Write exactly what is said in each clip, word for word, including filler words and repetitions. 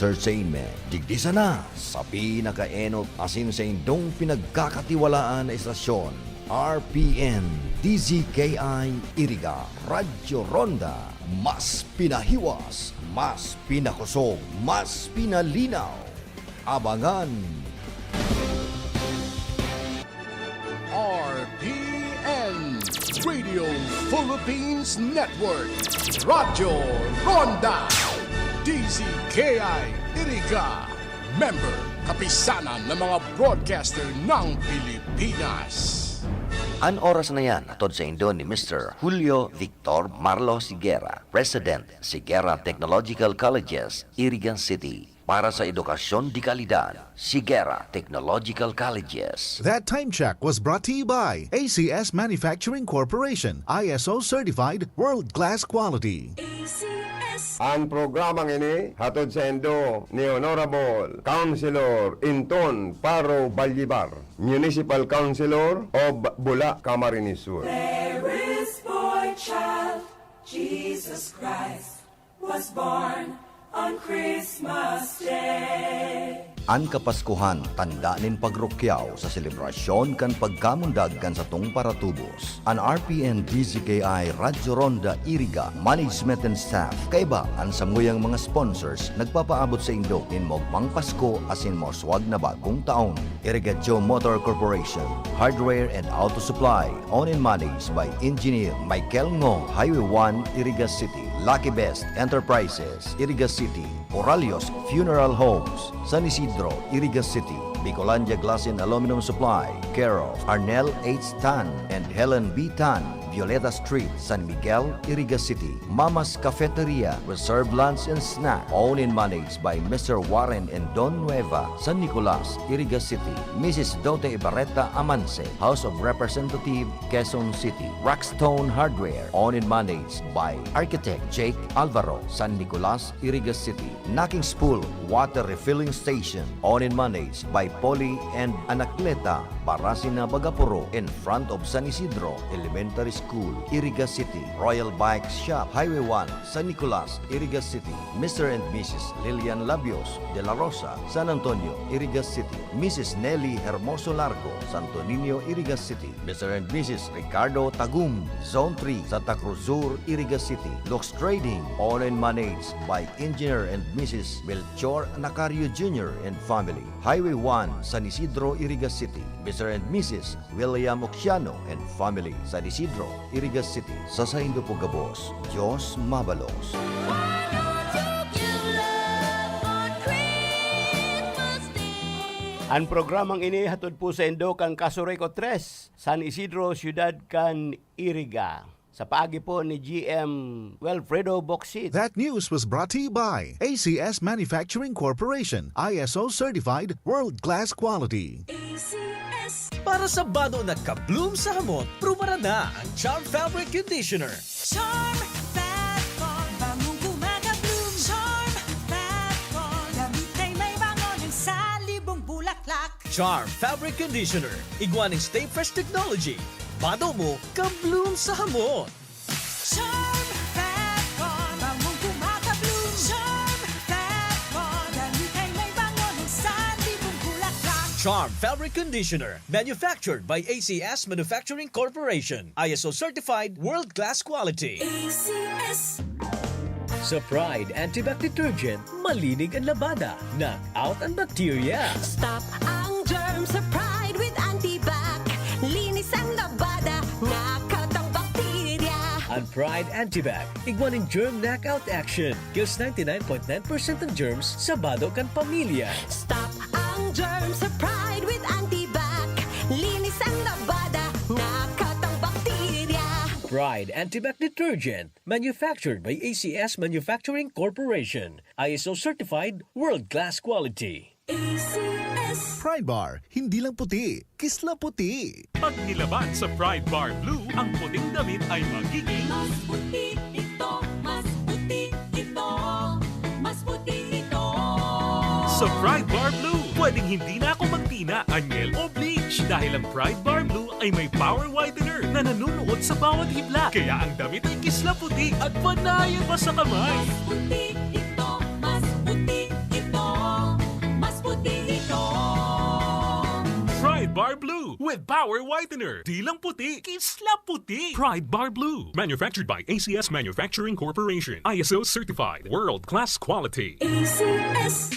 Entertainment. Digdi sana sa pinakaenot asin saindong pinagkakatiwalaan na estasyon, R P N D Z K I Iriga, Radyo Ronda. Mas pinahiwas, mas pinakosog, mas pinalinaw. Abangan! R P N, Radio Philippines Network, Radyo Ronda, D Z K I Iriga, member, Kapisanan ng mga Broadcaster ng Pilipinas. An oras na yan, hatod saindo ni Mister Julio Victor Marlo Siguera, President, Siguera Technological Colleges, Iriga City. Para sa edukasyon de kalidad, Siguera Technological Colleges. That time check was brought to you by A C S Manufacturing Corporation, I S O certified, world class quality. A C S. Ang programang ini hatod saindo ni Honorable Councilor Inton Paro Ballibar, Municipal Councilor of Bula, Camarines Sur. There is boy child, Jesus Christ, was born on Christmas Day. An Kapaskuhan, tanda nin pagrukyaw sa selebrasyon kan pagkamundag kan satong paratubos. An R P N D Z K I Radyo Ronda Iriga, management and staff, kaiba an samuyang mga sponsors, nagpapaabot saindo nin maogmang Pasko asin mauswag na bagong taon. Irigatio Motor Corporation, Hardware and Auto Supply, owned and managed by Engineer Michael Ngo, Highway one, Iriga City. Lucky Best Enterprises, Iriga City. Oralios Funeral Homes, San Isidro, Iriga City. Bicolandia Glass and Aluminum Supply, care of Arnel H Tan and Helen B Tan, Violeta Street, San Miguel, Iriga City. Mama's Cafeteria, Reserve Lunch and Snack, owned and managed by Mister Warren and Don Nueva, San Nicolas, Iriga City. Missus Dote Ibarreta Amanse, House of Representative, Quezon City. Rockstone Hardware, owned and managed by Architect Jake Alvaro, San Nicolas, Iriga City. Naking's Pool Water Refilling Station, owned and managed by Polly and Anacleta, Barasina, Bagapuro, in front of San Isidro Elementary School, Iriga City. Royal Bike Shop, Highway one, San Nicolas, Iriga City. Mister and Missus Lilian Labios de la Rosa, San Antonio, Iriga City. Missus Nelly Hermoso Largo, Santo Niño, Iriga City. Mister and Missus Ricardo Tagum, Zone three, Santa Cruz Sur, Iriga City. Lux Trading, owned and managed by Engineer and Missus Melchor Nacario Junior and family. Highway one, San Isidro, Iriga City. Mister and Missus William Oxiano and family, San Isidro, Iriga City. Sa saindo po gabos, Diyos mabalos. An programang ini hatod po saindo kan Casureco tres, San Isidro, Siyudad kan Iriga, sa paagi po ni G M Wilfredo Bocsit. That news was brought to you by A C S Manufacturing Corporation, I S O certified, world class quality. A C S. Para sa bado na ka-bloom sa hamot, prubaran na ang Charm Fabric Conditioner. Charm Fat Con, bangong kumaka-bloom. Charm Fat Con, damit ay may bango ng salibong bulaklak. Charm Fabric Conditioner, igwa ning Stay Fresh Technology. Bado mo, ka-bloom sa hamot. Charm Fat Con, bangong kumaka-bloom. Charm Fat Con, damit ay may bango ng salibong bulaklak. Charm Fabric Conditioner, manufactured by A C S Manufacturing Corporation. I S O certified, world-class quality. A C S. Sa Pride Antibac Detergent, malinig an labada, knock out an bakterya. Stop ang germ sa Pride with Antibac. Linis ang labada, knock out ang bakterya. An Pride Antibac, igwa nin germ knockout action. Kills ninety-nine point nine percent ng germs sa bado kan pamilya. Stop ang germ sa Pride with Antibac. Linis ang labada, knock out ang bakterya. Pride Antibac Detergent, manufactured by A C S Manufacturing Corporation. I S O certified, world-class quality. A C S. Pride Bar, hindi lang puti, kisla puti. Pag nilaban sa Pride Bar Blue, ang puting damit ay magiging mas puti ito, mas puti ito, mas puti ito. Sa Pride Bar Blue, pwedeng hindi na ako magtina, anyel o bleach dahil ang Pride Bar Blue ay may power whitener na nanunuot sa bawat hibla. Kaya ang damit ay kisla puti at panayan pa sa kamay. Mas puti ito, mas puti ito, Power Whitener. Di lang puti, kisla puti. Pride Bar Blue. Manufactured by A C S Manufacturing Corporation. I S O certified. World class quality. A C S.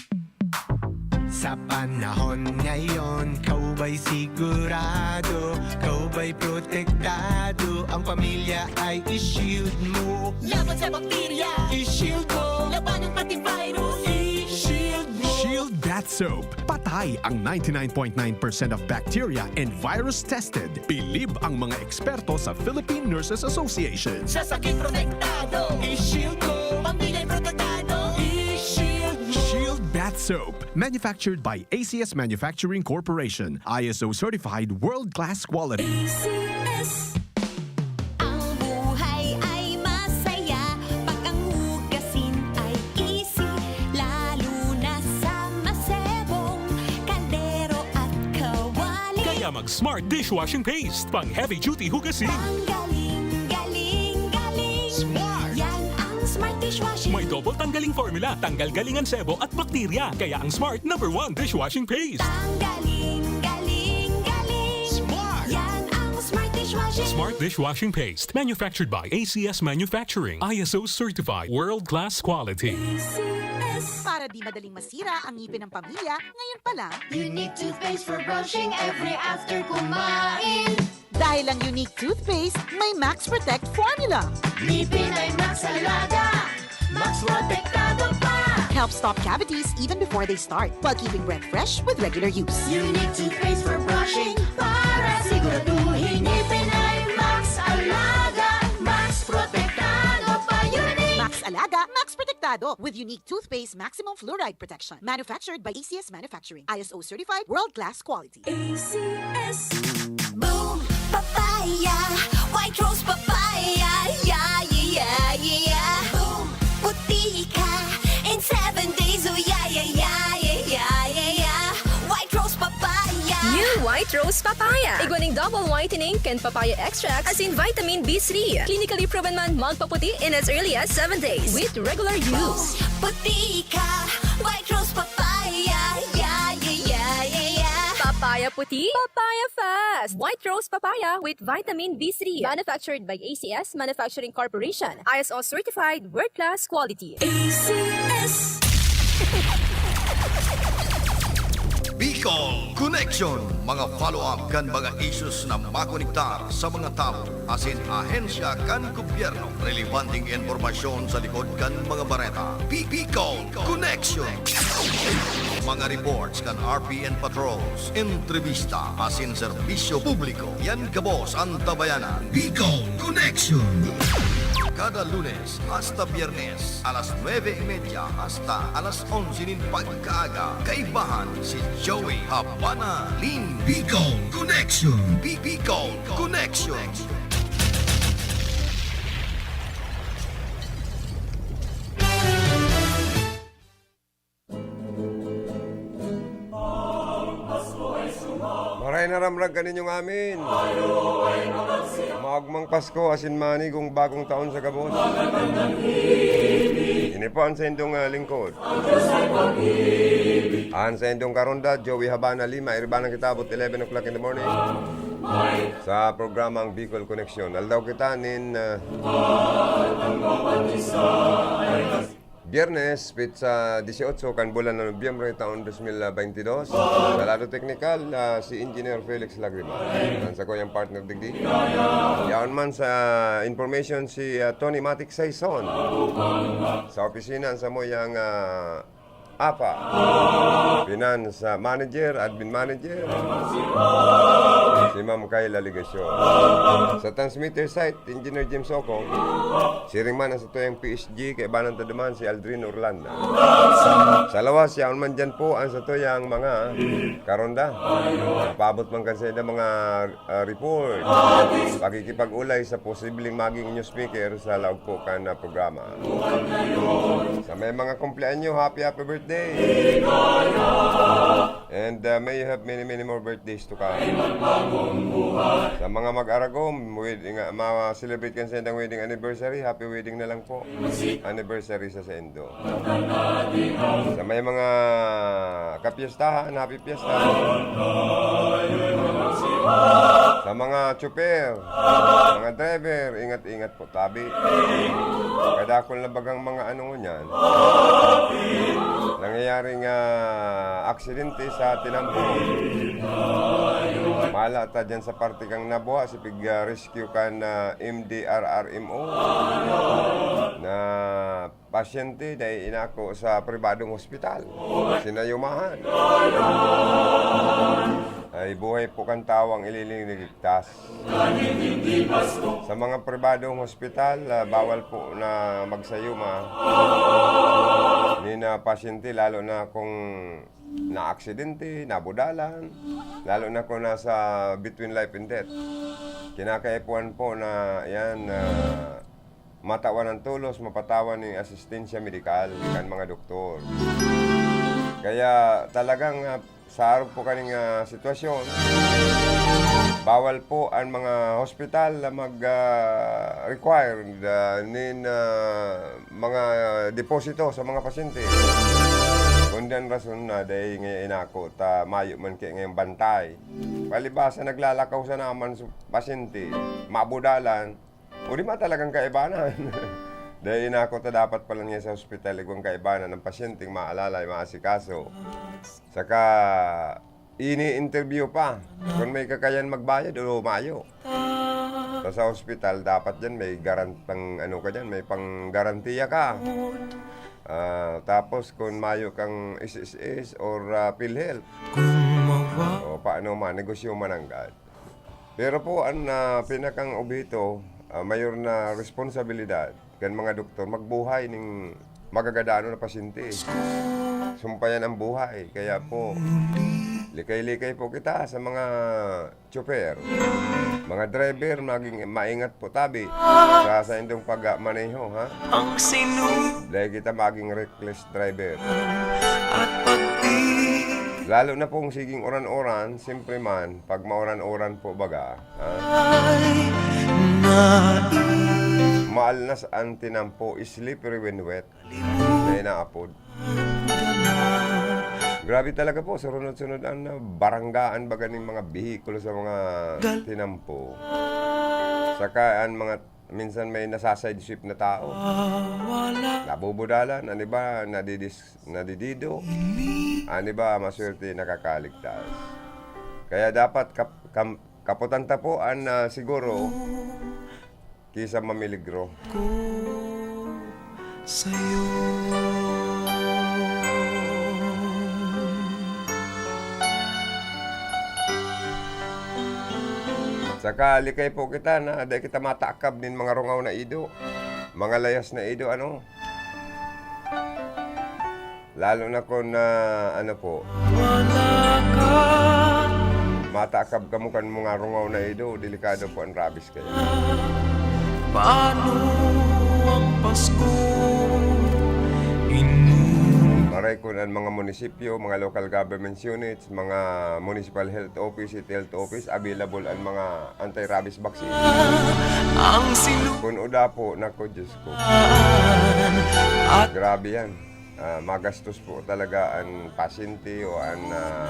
Sa panahon ngayon, ikaw ba'y sigurado? Ikaw ba'y protektado? Ang pamilya ay i-shield mo. Laban sa bakterya, i-shield mo. Labanan pati virus, i-shield mo. Shield Bath Soap. Patay ang ninety-nine point nine percent of bacteria and virus tested. Bilib ang mga eksperto sa Philippine Nurses Association. Sa sakit protektado, i-shield mo. Pamilya protektado, i-shield mo. Shield Bath Soap. Manufactured by A C S Manufacturing Corporation. I S O certified world-class quality. A C S. Ang buhay ay masaya pag ang hugasin ay easy, lalo na sa masebong kaldero at kawali. Kaya mag-Smart Dishwashing Paste, pang heavy duty hugasin. Ang galing, galing, galing. Smart. Yan ang Smart Dishwashing. May double tanggaling formula, tanggal galing ang sebo at bakterya. Kaya ang Smart number one dishwashing paste. Tanggaling, galing, galing. Smart. Yan ang Smart Dishwashing. Smart Dishwashing Paste. Manufactured by A C S Manufacturing. I S O certified. World class quality. A C S. Para di madaling masira ang ngipin ng pamilya, ngayon pa lang. Unique toothpaste for brushing every after kumain. Dahil ang Unique Toothpaste may Max Protect Formula. Ngipin ay Max Alaga, Max Protektado pa. Helps stop cavities even before they start, while keeping breath fresh with regular use. Unique Toothpaste for brushing para siguraduhin ngipin ay Max Alaga, Max Protektado pa. Unique. Max Alaga, Max Protektado with Unique Toothpaste Maximum Fluoride Protection. Manufactured by A C S Manufacturing. I S O certified, world-class quality. A C S. Boom! Papaya! White Rose Papaya! Yeah, yeah, yeah, yeah, yeah! Boom! Puti ka in seven days! Oh, yeah, yeah, yeah, yeah, yeah, yeah, yeah! White Rose Papaya! New White Rose Papaya! Igwa nin double whitening kan papaya extract asin vitamin B three. Clinically proven man magpaputi in as early as seven days with regular use. Boom! Puti ka! White Rose Papaya! Yeah, yeah, yeah, yeah, yeah! Papaya puti, papaya fast! White Rose Papaya with vitamin B three. Manufactured by A C S Manufacturing Corporation. I S O certified, world-class quality. A C S. Bicol Connection. Mga follow-up kan mga issues na makonektar sa mga tawo asin ahensya kan gobyerno. Relebanteng impormasyon sa likod kan mga bareta. Bi-, Bicol Connection. Mga reports kan R P N patrols, entrebista asin serbisyo publiko. Yan gabos an tabayanan. Bicol Connection. Kada Lunes hasta Biyernes, alas nuebe y media hasta alas onse nin pagkaaga. Kaibahan si Joey Habana Lin. Bicol Connection. Bi-, Bicol Connection. Maray na ramrag kaninyong amin. Maogmang Pasko asin manigong bagong taon sa gabos. Ini po an saindong, ah, lingkod. An saindong karonda, Joey Habana Lima, iriba na kita about eleven o'clock in the morning. Sa programang Bicol Connection. Aldaw kita nin, ah, Biyernes, petsa dieciocho kan bulan na Nobyembre, taon dos mil baynte dos. Sa lado teknikal, ah, si Engineer Felix Lagrimal. An sakuyang partner digdi. Yaon man sa information si, ah, Tony Matic Saison. Sa opisina, an samuyang, ah, apa, finance, ah, manager, admin manager, si Ma'am Kayla Legacion. Sa transmitter site, Engineer James Ocong, siring man an satuyang P S G, kaibanan ta duman si Aldrin Orlando. Sa lawas, yaon man diyan po an satuyang mga karonda. Paabot man kan sainda mga, ah, report, pakikipag-olay sa posibleng maging newsmaker sa laog po kan, ah, programa. Sa may mga kumpleanyo, happy, happy birthday! And, uh, may you have many, many more birthdays to come. Sa mga mag-aragom, wedding, uh, ma-celebrate kan sa indang wedding anniversary, happy wedding na lang po. Anniversary sa saindo. Sa may mga kapiyestahan, happy fiesta. Sa mga tsuper, mga driver, ingat-ingat po tabi. Kadakol na bagang mga ano ngunyan. Nangyayaring, ah, aksidente sa tinampo. Mala ta dyan sa parte kang Nabua, si pig, ah, rescue kan, ah, M D R R M O na pasyente na inako sa pribadong hospital. Sinayumahan. Ay, buhay po kan tawang ililigtas. Sa mga pribadong hospital, ah, bawal po na magsayuma nin, ah, pasyente, lalo na kung naaksidente, nabudalan, lalo na kung nasa between life and death. Kinakaipuhan po na yan, ah, matawan ng tulos, mapatawan ning asistensya medikal kan mga doktor. Kaya talagang, ah, sa arog po kaning, ah, sitwasyon, bawal po an mga hospital na mag, ah, require, ah, nin, ah, mga deposito sa mga pasyente. Kundi an rason na dahil nga inako ta mayo man kaya ngayong bantay. Palibasa naglalakaw sa naman sa pasyente, mabudalan, o di ba talagang kaibanan? Dahil inako ta dapat pala niya sa hospital, igwang kaibanan ang pasyenteng maalalay, maasikaso. Saka, ini-interview pa kung may kakayan magbayad o mayo. Sa, sa hospital, dapat dyan may garant-, pang ano ka dyan, may panggarantiya ka. Ah, tapos kung mayo kang S S S or, ah, PhilHealth, o paano man, negosyo mananggad. Pero po, an, ah, pinakang obheto, ah, mayor na responsibilidad kan mga doktor, magbuhay ning magagadanon na pasyente. Sumpayan ang buhay. Kaya po, likay-likay po kita sa mga tsoper, mga driver, maging maingat po tabi sa, sa indong pagmaneho, ha? Ang sinu- Dahil kita maging reckless driver. At pagdi- Lalo na pong siging uran-uran, siyempre man, pag mauran-uran po baga, ha? Ay, nai- Maalnas ang tinampo, slippery when wet, na inaapod. Grabe talaga po, surunod-sunod ang, ah, baranggaan baga ning mga behikulo sa mga tinampo. Saka ang mga, minsan may nasa-sideswipe na tao. Nabubudalan, ang iba nadidis-, nadidido. Ang iba maswerte nakakaligtas. Kaya dapat kap-, kam-, kaputan ta po ang, ah, siguro, ki sa mamiligro. Ko sa'yo. Saka likay po kita na dai kita matakab nin mga rungaw na ido, mga layas na ido, ano? Lalo na kung, ah, ano po, wala ka. Matakab kamo kan mga rungaw na ido, delikado po ang rabies kaya. Paano ang Pasko? Inun- Maray kun ang mga munisipyo, mga local government units, mga municipal health office, city health office, available ang mga anti-rabies vaccine. Ang sinu- Kun uda po, nako, Diyos ko. At grabe yan. Ah, magastos po talaga ang pasyente o ang, ah,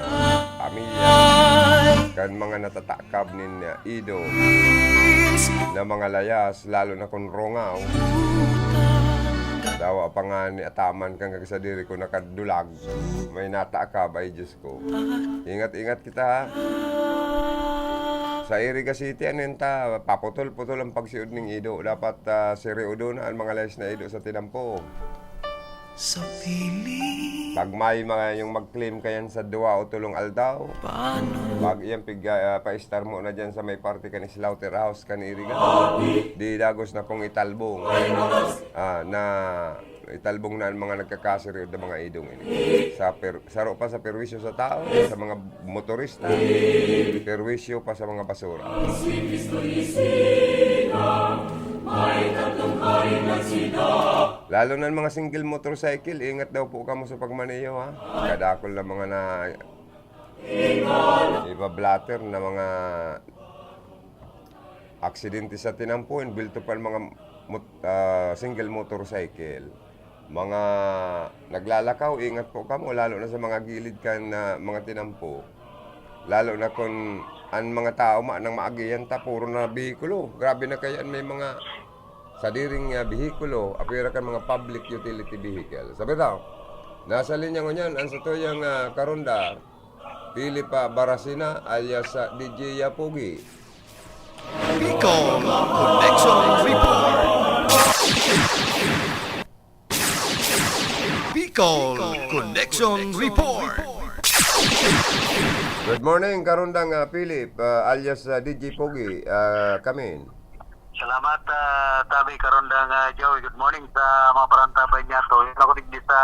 pamilya kan mga natatakab nin, ah, ido na mga layas, lalo na kun rungaw. Dawa pa nga ni ataman kan kagsadiri ko nakadulag, may natakab, ay Diyos ko. Ingat-ingat kita, ha? Sa Iriga City, ano yun ta, paputol-putol ang pagsiod ning ido. Dapat, ah, seryodo na ang mga layas na ido sa tinampo. Sa piling. Pag may mga yung mag-claim kayan sa duwa o tulong aldaw, paano? Pag iyang piga-, ah, pa-estar mo na dyan sa may parte kan slaughterhouse kan Iriga. Di dagos na pong italbong. Ah, na italbong na ang mga nagkakasiryo na mga idong ini. Sa per-, saro pa sa perwisyo sa tao, sa mga motorista, perwisyo pa sa mga basura. Lalo na ang mga single motorcycle, ingat daw po kamo sa pagmaneho, ha? Kadakol na mga na Iba blotter na mga aksidente sa tinampo, envuelto pa ang mga mot-, ah, single motorcycle. Mga naglalakaw, ingat po kamo, lalo na sa mga gilid kan, ah, mga tinampo. Lalo na kun an mga tao ma-, nang maagihan ta, puro na behikulo. Grabe na kaya an may mga sadiring, ah, behikulo, apwera kan mga public utility vehicle. Sabi daw, nasa linya ngunyan, ang satuyang, ah, karondang, Philip, ah, Baracina, alias, ah, D J Yapogi. Bicol Connection Report. Bicol Connection Report. Good morning, karondang, ah, Philip, ah, alias, ah, D J Pogi, ah, kamin. Salamat, ah, tabi, karondang, ah, Joey. Good morning sa mga parantabay niya to. Yun ako digdi sa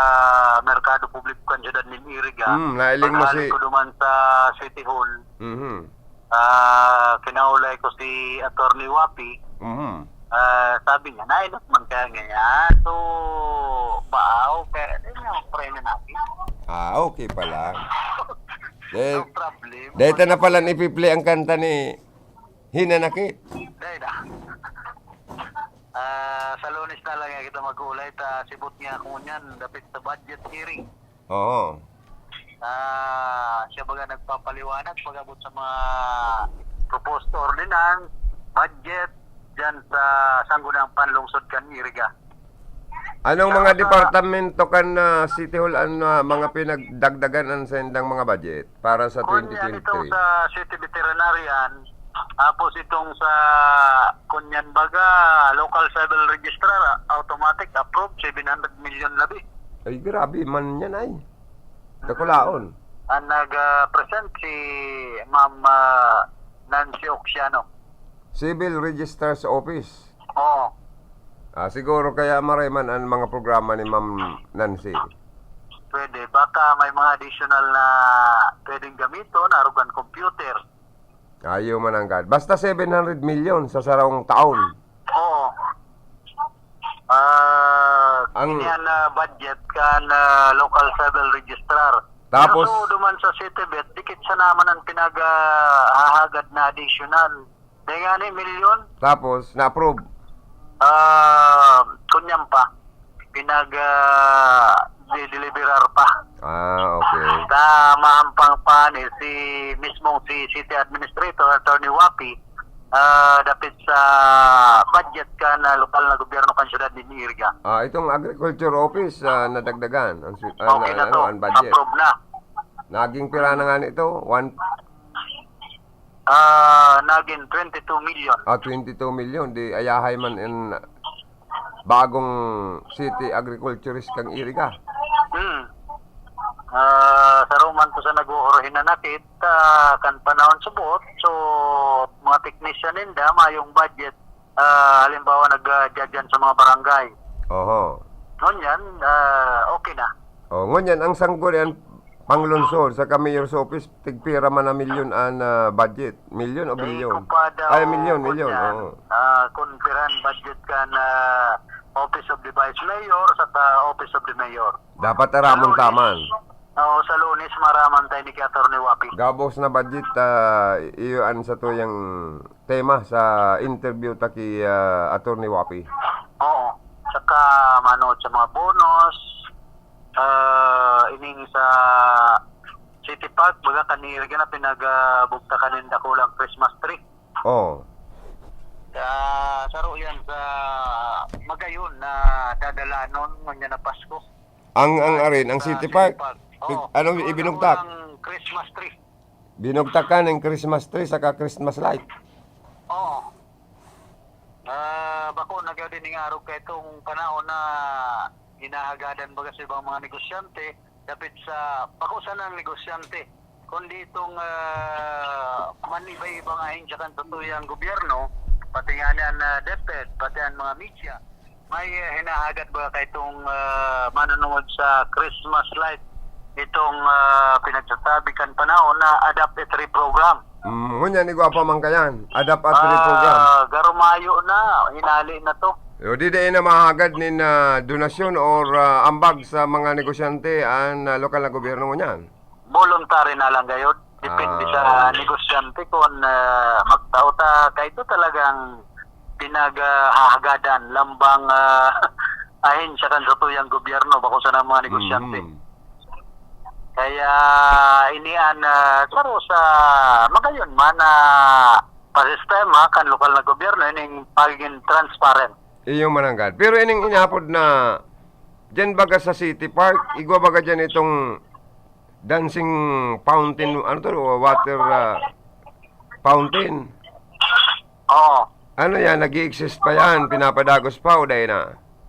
Merkado Publiko kan Siyudad nin Iriga. Hmm, nailing mo Paghalik si ko duman sa City Hall. Mhm. Ah, kinaulay ko si Attorney Wapi. Mhm. Ah, sabi niya, "Nainot man kaya ngayon." So, baaw, kaya, yun yung premyo natin. Ah, okay pala. Dahil, No problem. dahil ta na pala ipi-play ang kanta ni Hinanakit. Dahil na. Ah, sa Lunes na lang yan kita mag-uulay, ta sibot niya ako ngunyan, dapit sa budget hearing. Oo. Ah, siya baga nagpapaliwanag pag-abot sa mga proposed ordinance, budget, dyan sa Sangguniang Panlungsod kan Iriga. Anong Sa mga sa departamento kan, ah, City Hall an, ah, mga pinagdagdagan an saindang mga budget para sa Kung yan, itong twenty twenty-three? Sa City Veterinarian, tapos itong sa, kunyan baga, Local Civil Registrar, automatic approve, seven hundred million labi. Ay, grabe man yan ay. Dakulaon. Ang nag-present si Ma'am, ah, Nancy Oxiano. Civil Registrar's Office. Oo. Ah, siguro kaya maray man ang mga programa ni Ma'am Nancy. Pwede. Baka may mga additional na pwedeng gamiton, arugan computer. Ayo man ang kad. Basta seven hundred million sa sarong taon. Oo. Ah, Ang yan na budget kan, ah, Local Civil Registrar. Tapos Pero duman sa City Vet, dikit sa naman ang pinag, ah, hahagad na additional. Dahil nga ni milyon, Tapos, na-approve. Ah, kunyan pa. Pinag, ah, dideliverar pa. Ah, okay. Sa mahampang pa ni si mismong si City Administrator, Attorney Wapi, ah, dapit sa budget kan lokal na gobyerno kan siyudad ni Iriga. Ah, itong Agriculture Office, ah, nadagdagan ang si-, ang, Okay na ano, to. ang budget. Approve na. Naging pira na nga nito? One Ah, naging twenty-two million. Ah, twenty-two million. Di ayahay man in bagong city agriculturist kang Iriga. Hmm. Ah, sa Roman to sa nag-uuro hinanakit, ah, kan panahon subot. So, mga technician ninda, mayong budget. Ah, halimbawa, nag, ah, dyan sa mga barangay. Oho. Ngunyan, ah, okay na. Oh, ngunyan, ang sanggunian, panglungsod, sa mayor's office, tigpira man na milyon an, ah, budget? Milyon o Di bilyon? ko pa daw Ay, milyon, milyon, kunyan. oo. Ah, kun pira an budget kan Office of the Vice Mayor saka Office of the Mayor. Dapat aramon Sa Lunes. taman. Oo, sa Lunes, maraman tayo ni Attorney Wapi. Gabos na budget, ah, iyo an satuyang tema sa interview ta ki, ah, Attorney Wapi. Oo. Saka manood sa mga bonus, ah, ining sa City Park, baga kaniri ka na pinag, ah, bugtakan nin dakulang Christmas tree. Oo. Sa, saro yan sa Magayon na dadalanon, ngunyan na Pasko. Ang, ang arin, ang Sa City City Park. Park. Oo. Pig-, anong Doon ibinugtak? Ang Christmas tree. Binugtakan ang Christmas tree saka Christmas light. Oo. Ah, bako na gadi ning arog kay itong panahon na hinahagadan baga sa ibang mga negosyante, dapit sa, bako sana ang negosyante, kundi itong, ah, man iba-ibang ahensya kan satuyang gobyerno, pati nga ni an, ah, DepEd, pati ang mga media. May, eh, hinahagad ba kaitong, ah, manunungod sa Christmas light? Itong, ah, pinagsasabi kan panahon na adapt it reprogram. Mm, ngunyan, igwa pa man kayan. Adapt at reprogram. Ah, garumayo na, hinali na to. Yo, di dai na mahagad nin, ah, donasyon or, ah, ambag sa mga negosyante an, ah, lokal na gobyerno ngunyan. Voluntary na lang gayod. Depende sa Ah. negosyante kung, ah, magtao ta. Kaya ito talagang pinaghahagadan, lambang, ah, ahensya kan satuyang gobyerno, bako sa mga negosyante. Mm. Kaya inian, ah, saro sa magayon man na pasistema kan lokal na gobyerno, ining pagiging transparent. Iyo, mananggad. Pero ining inapod na, dyan baga sa City Park, igwa baga dyan itong dancing fountain, ano to, water, ah, fountain. Oo. Ano yan? Nag-i-exist pa yan? Pinapadagos pa o dai na?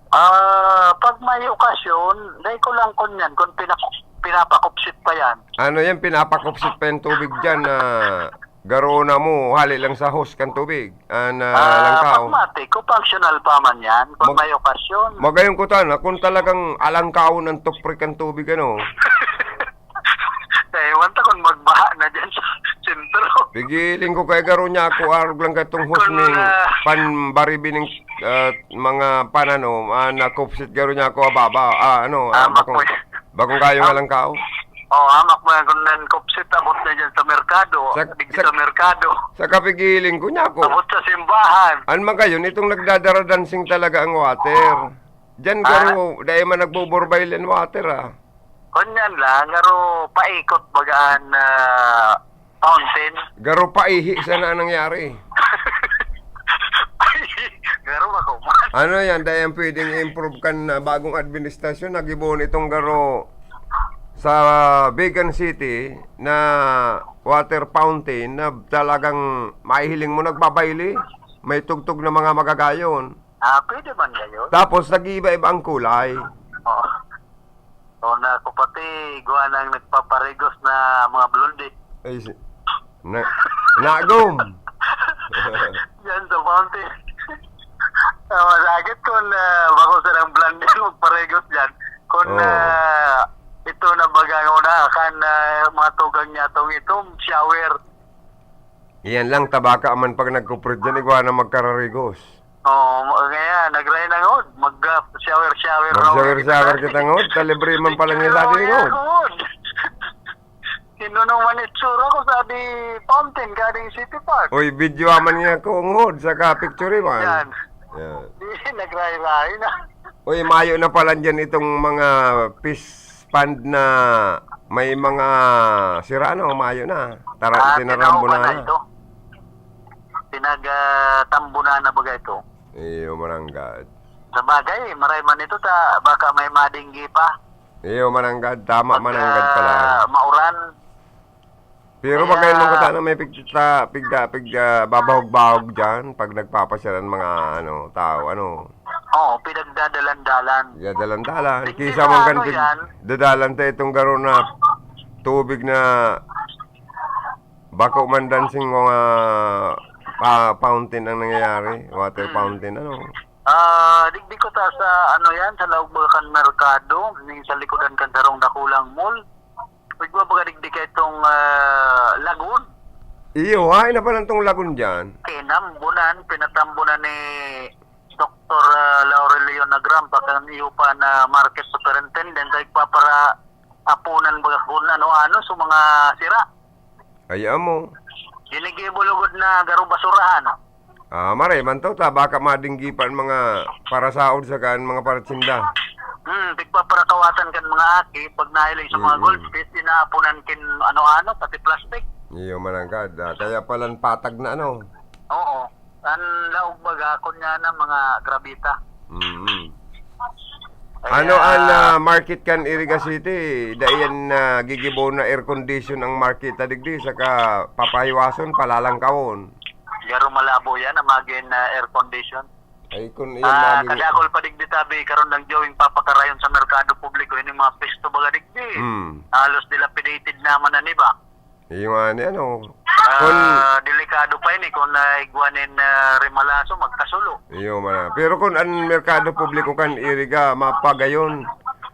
Ah, pag may okasyon, dai ko lang kun yan, kung pinak-, pinapakupsit pa yan. Ano yan? Pinapakupsit pa yung tubig dyan na garo na mo, hali lang sa hose kan tubig. Ah, na Ah, langkaw. Pag mati ko, functional pa man yan, pag Mag-, may okasyon. Magayon ko tana, kung talagang alangkaon ang tupri kan tubig, ano? Ewan ta kung magbaha na dyan sa sentro. Pigiling ko kay garo niya ako, arog lang katong hose Kung, ning ah, panbaribi ning, ah, mga panano, ah, nakupsit garo niya ako, ababa, ah, ano, ah, Tama bakong, po yan. bakong kayo nga Ah. langkaw. Oh, hamak mo yan kung nankupsit, abot na dyan sa merkado. Sa, Digdi sa, sa merkado. sa kapigiling ko niya ako. Abot sa simbahan. An magayon, itong nagdadara dancing talaga ang water. Diyan Ah? garo, dai man nagbuburbay ang water, ah. Kunyan lang, garo paikot bagaan na fountain. Garo paihi sana ang nangyari. Garo ako man. Ano yan, dai ang pwedeng i-improve kan, ah, bagong administrasyon? Nagibo nitong garo sa Vigan City na water fountain na talagang mahihiling mo nagbabayli. May tugtog na mga magagayon. Ah, pwede man gayon. Tapos, nag-iiba-iba ang kulay. Oo. O, na ako pati, igwa nang nagpaparigos na mga blondie. Ay, si-, na, nagom. Yan sa fountain. Ah, masakit kung, ah, bako silang blondie magparigos dyan. Kung, Oo. ah, ito na baga nga una, kan, ah, mga tugang niya tong itong shower. Iyan lang, tabaka man pag nagkuprit dyan, igwa na magkararigos. Oo, ma-, kaya, nagray na ngod. Mag, ah, shower-shower raw Mag-shower-shower kita. kita ngod, kalibre man pala Picture nila raw din yan, ngod. ngod. Sino nung manitsura ko sa di fountain, galing City Park? Uy, video man niya ko ngod, saka picture man. Yan. Yan. Di, nagray-ray na. Uy, mayo na pala dyan itong mga fish pond na may mga sira, ano, mayo na. Tara, Ah, tinarambo tinauban na na na. ito. Pinag, ah, tambo na na baga ito. Iyo, mananggad. Sa bagay, maray man ito, ta, baka may madinggi pa. Iyo, mananggad. Tama, Pag, mananggad pala. ah, mauran. Pero Kaya magayon man ko sana may pigta-, pigda-, pigda-, babahog-bahog dyan pag nagpapasyalan mga, ano, tao, ano. Oo, pinagdadalan-dalan. Pigdadalan-dalan. Hindi Kisa man kan ano pig-, yan. dadalan ta itong garo na tubig na bako man dancing mga pa-, fountain ang nangyayari, water Hmm. fountain, ano. Ah, digdi ko ta sa, ano yan, sa laog baga kan merkado, ning sa likodan kan sarong dakulang mall. Igwa baga digdi kay itong, ah, lagun. Iyo, ay na pala itong lagun dyan. Kinambunan, pinatambunan ni Doktor, ah, Laurelio Nagram, pa kan iyo pa na market superintendent, ay papara apunan baga kung ano-ano sa mga sira. Ay, amo. Ginigibo lugod na garo basurahan. Ah, maray man to, ta, baka madinggi pa ang mga parasaod sa kan mga paratsinda. Hmm, tigpaparakawatan kan mga aki, pag nahiling sa mga Mm-mm. goldfish, inaapunan kin ano-ano, pati plastic. Iyo, mananggad. Ah, kaya palan patag na ano. Oo. An laog baga, kunya na mga grabita. Mm. Kaya Ano ang, ah, market kan Iriga City? Dai yan na gigibo na air condition ang market ta digdi, saka papahiwason, palalangkawon. Garo malabo yan, ang magin, ah, air condition. Ay, kun iyan Ah, magin- kadakol pa digdi tabi, karon lang diyawing papakarayon sa merkado publiko, ining mga pwesto baga digdi. Hmm. Halos dilapidated naman na, di ba? Iyo nga ni ano. Ah, Kun delikado pa ini kun, ah, igwa nin, ah, rimalaso, magkasulo. Iyo man. Pero kun an merkado publiko kan Iriga, mapagayon,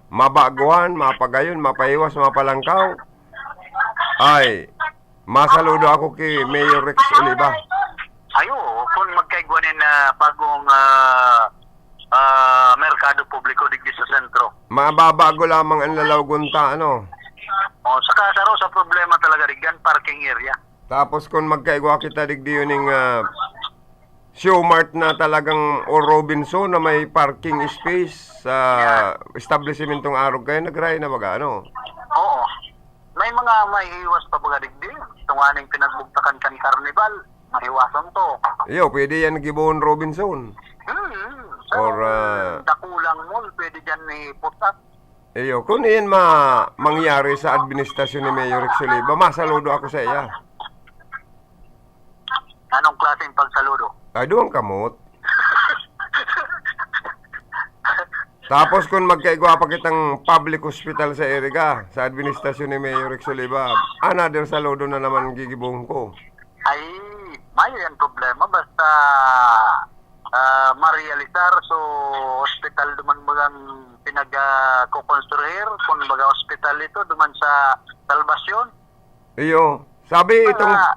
mabaguhan, mapagayon, mapahiwas, mapalangkaw. Ay, masaludo ako ki Mayor Rex Oliva. Ay, oo, kun magkaigwa nin, ah, bagong, ah, ah, merkado publiko digdi sa sentro. Mababago lamang ang lalawgon ta, ano? Oh, saka saro sa problema talaga digyan, parking area. Tapos kung magkaigwa kita digdi yun ning, ah, Show Mart na talagang o Robinson na may parking space sa Yan. Establesementong arog kayo, nagray na baga, ano? Oo. May mga maiiwas pa baga digdi. Tunganing pinagbugtakan kan Carnival, maiwasan to. Iyo, pwede yan gibohon Robinson. Hmm. So, Or, ah, dakulang mall, pwede dyan may put up. Iyo, kung iyan ma-, mangyari sa administrasyon ni Mayor Rex Oliva, masaludo ako sa iya. Anong klaseng pagsaludo? Ay, duwang kamot. Tapos kung magkaigwa pa kitang public hospital sa Iriga, sa administrasyon ni Mayor Rex Oliva, another saludo na naman gigibohon ko. Ay, mayo yan problema. Basta, ah, marealisar, so, hospital duman bagang pinag, ah, kukonstruir, kung baga hospital ito, duman sa Salvacion. Iyo. Sabi itong Mga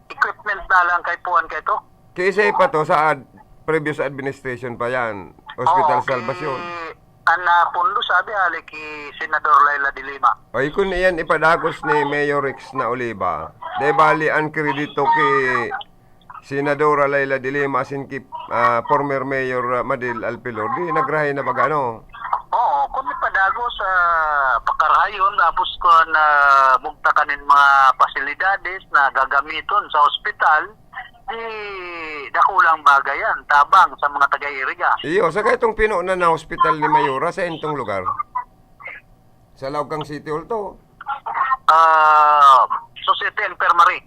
equipment na lang kay puan kay to. Kiisay pa to sa ad-, previous administration pa yan. Hospital Oo, Salvacion. Ki, ang, ah, pundo sabi, hali ki Senador Leila de Lima. Ay, kun iyan ipadagos ni Mayor Rex na Oliva, dai bali ang kredito ki Senadora Leila de Lima asin ki, ah, former Mayor, ah, Madil Alpilor, di nagrahay na baga, no? Oo, kung ipadagos sa pakarahayon, tapos kung, ah, bugtakan nin mga pasilidades na gagamiton sa ospital, di dakulang bagay yan, tabang sa mga taga-Iriga. Iyo, saka itong pinunan na hospital ni Mayora sa intong lugar? Sa laog kang City Hall to? Ah, Society Infirmary.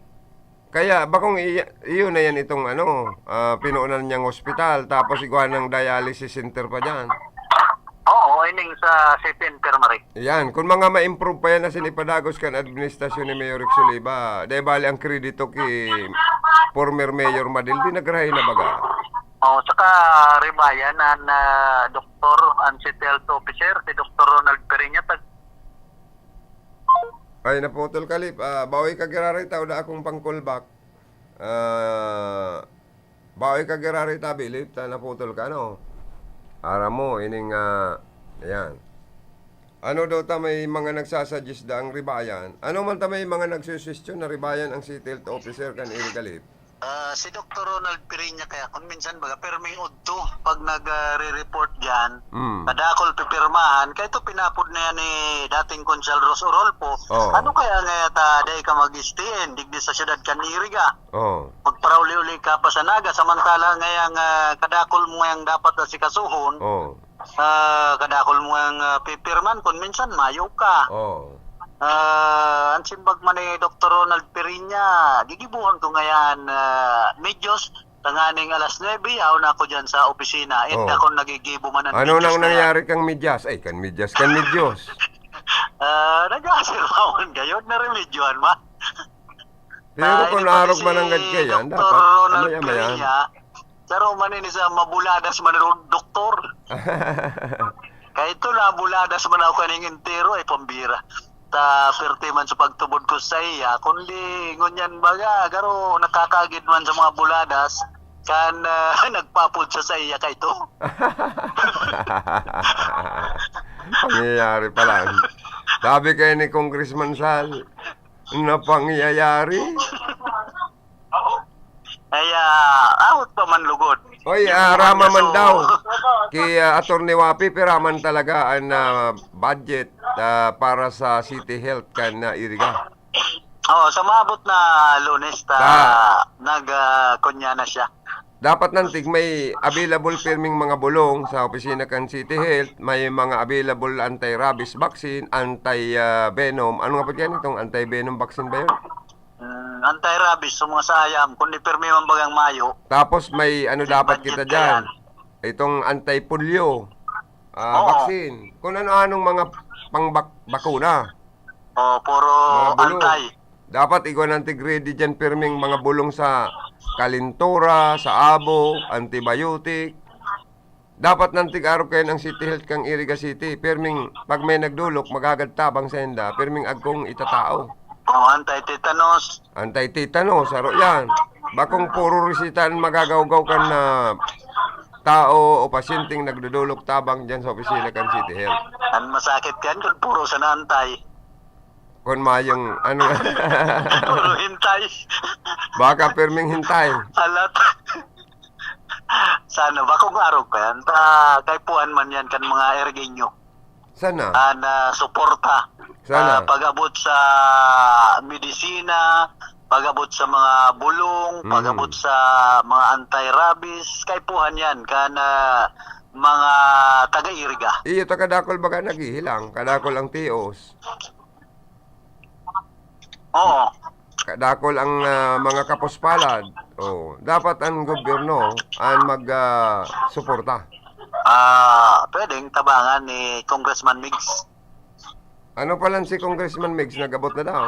Kaya, bakong i-, iyo na yan itong ano, ah, pinuunan niyang hospital, tapos igwa ng dialysis center pa dyan. Oo, ining sa City Infirmary. Yan, kung mga ma-improve pa yan asin ipadagos kan administrasyon ni Mayor Rex Oliva, dai bali ang kredito ki former Mayor Madil, di nagrahay na baga. Oh, saka ribayan an, ah, doktor, an City Health Officer, si Doktor Ronald Pereña, tag- Ay, naputol ka, Lip. Ah, bawi ka giraray ta, wala akong pang-callback. Ah, bawi ka giraray ta, Bilip, ta naputol ka, no? Aram mo, ining, ah, ayan. Ano daw ta may mga nagsasuggest daang ribayan? Ano man ta may mga nagsusuhestyon na ribayan ang City Health Officer kan Iriga, Lip? Ah, si Doktor Ronald Pereña kaya, kung minsan baga, perming udto, pag nag, ah, re-report dyan, Mm. kadakol pipirmahan, kaya ito pinapod na yan ni dating Konsehal Ros Orolfo. Oo. Ano kaya nga ta, dai ka mag-stay in, digdi sa siyudad kan Iriga? Oo. Magparauli-uli ka pa sa Naga, samantala ngayang, ah, kadakol mo ngayang dapat asikasuhon, Oo. ah, kadakol mo ngayang, ah, pipirman, kung minsan mayo ka. Oo. Ah, ang simbag man ni Doktor Ronald Pereña, gigibuhon ko ngayan, ah, medyos, tanganing alas nuebe, yaon ako dyan sa opisina. And Oo. ako nagigibo man ang Ano medyos nang na yan. nangyari kang medyas? Ay, kan medyas, kan medyos. Ah, nag-aasirmawan kayo, naremedyohan ma. Pero Ah, kung ini pati arog si mananggad kayo, yan, Doktor dapat, Ronald amaya-maya. Pereña, saro man ini sa mabuladas man ang doktor. Kaya ito, nabuladas man ako kaning entero, ay pambira. Ta, perte man sa pagtubod ko sa iya. Kundi, ngunyan baga, garo nakakagid man sa mga buladas, kan, ah, nagpapod sa, sa iya kay ito. Pangyayari pa lang. Sabi kayo ni Congressman Sal, na pangyayari. Ay, ah, awat pa man lugod. Oy, Yung ah, mga rama man kaso daw. Ki, ah, Attorney Wapi, piraman talaga ang, ah, budget, ah, para sa City Health kan, ah, Iriga. Oo, sa maabot na Lunes ta, Ah. nag, ah, kunya na siya. Dapat nantig may available pirming mga bulong sa opisina kan City Health, may mga available anti-rabies vaccine, anti, ah, venom. Ano nga pagyan itong anti-venom vaccine ba yun? Mm, anti-rabies sa mga sayam, kundi pirmi man bagang mayo. Tapos may ano May dapat budget kita ka dyan? yan. Itong anti-polio, ah, Oo. vaccine. Kung ano-anong mga pangbak-, bakuna. Oh, puro Mga bulong. anti. Dapat igwa nantig ready dyan, pirming mga bulong sa kalintura, sa abo, antibiotic. Dapat nantig arog kayo ang City Health kang Iriga City. Pirming pag may nagdulok, magagad tabang sa inda, pirming agkong itatao. Oh, anti-tetanus. Anti-tetanus, saro yan. Bakong puro resita ang magagawgaw kan na tao o pasyenteng nagdudulok tabang dyan sa opisina kan City Health. Ang masakit yan, kung puro sa naantay. Kun mayong, ano, Puro hintay. Baka pirming hintay. Alat. Sana bakong arog pa yan. Ta, kaipuhan man yan kan mga Erigenyo. Sana. An, ah, suporta. Sana. Ah, pag-abot sa medisina, pag-abot sa mga bulong, Mm. pag-abot sa mga anti-rabies, kaipuhan yan kan, ah, mga taga-Iriga. Iyo, ta kadakol baga naghihilang, kadakol ang tios. Oo. Kadakol ang, ah, mga kapuspalad. Oh, dapat ang gobyerno ang mag, ah, suporta. Ah, pwedeng tabangan ni Congressman Migs. Ano pa lang si Congressman Migs, nag-abot na daw?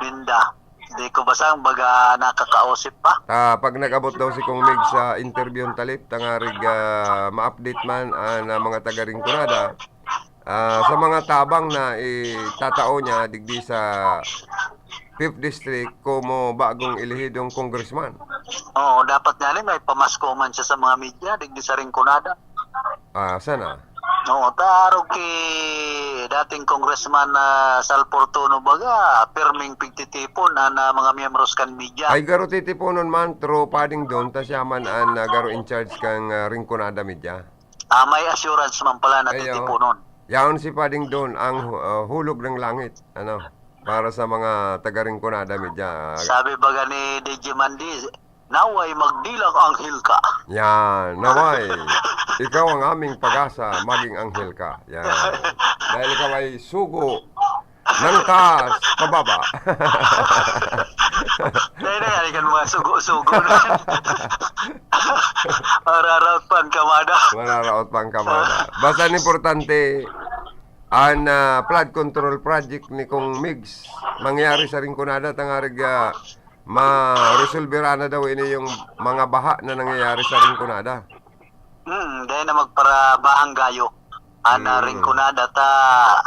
Linda. Di ko basang baga nakakausip pa. Ah, pag nag-abot daw si Kong Migs sa interview ng Talip, tangarig, ah, ma-update man ang, ah, mga taga Rinconada, ah, sa mga tabang na itatao niya digdi sa Fifth District, komo bagong elehidong congressman. Oo, dapat nga ni may pamasko man siya sa mga media, digdi sa Rinconada. Ah, sana? Oo, ta arog ki dating Congressman na Sal Fortuno baga, pirming pigtitipon an, ah, mga miyembros kan media. Ay, garo titiponon man, through Pading Don, ta siya man ang, ah, garo in charge kan, ah, Rinconada Media. Ah, may assurance man pala na Ay, oo. titiponon. Yaon si Pading Don, ang hu-, ah, hulog ng langit, ano, para sa mga taga Rinconada Media. Sabi baga ni D J Mandy, "Naway magdilang anghel ka." Yan, naway. Ikaw ang aming pag-asa, maging anghel ka. Yan. Dahil ikaw ay sugo ng taas pababa. Dahil na yan, ikan mga sugo-sugo na yan. Mararaot pa ang kamada. Mararaot pa ang kamada. Basta ang importante, ang, ah, flood control project ni Kong Migs mangyari sa Rinconada, tangarig, ah, ma-resolvera na daw ini yung mga baha na nangyayari sa Rinconada. Hmm, dahil na magparabahang gayo. An, ah, Hmm. Rinconada ta,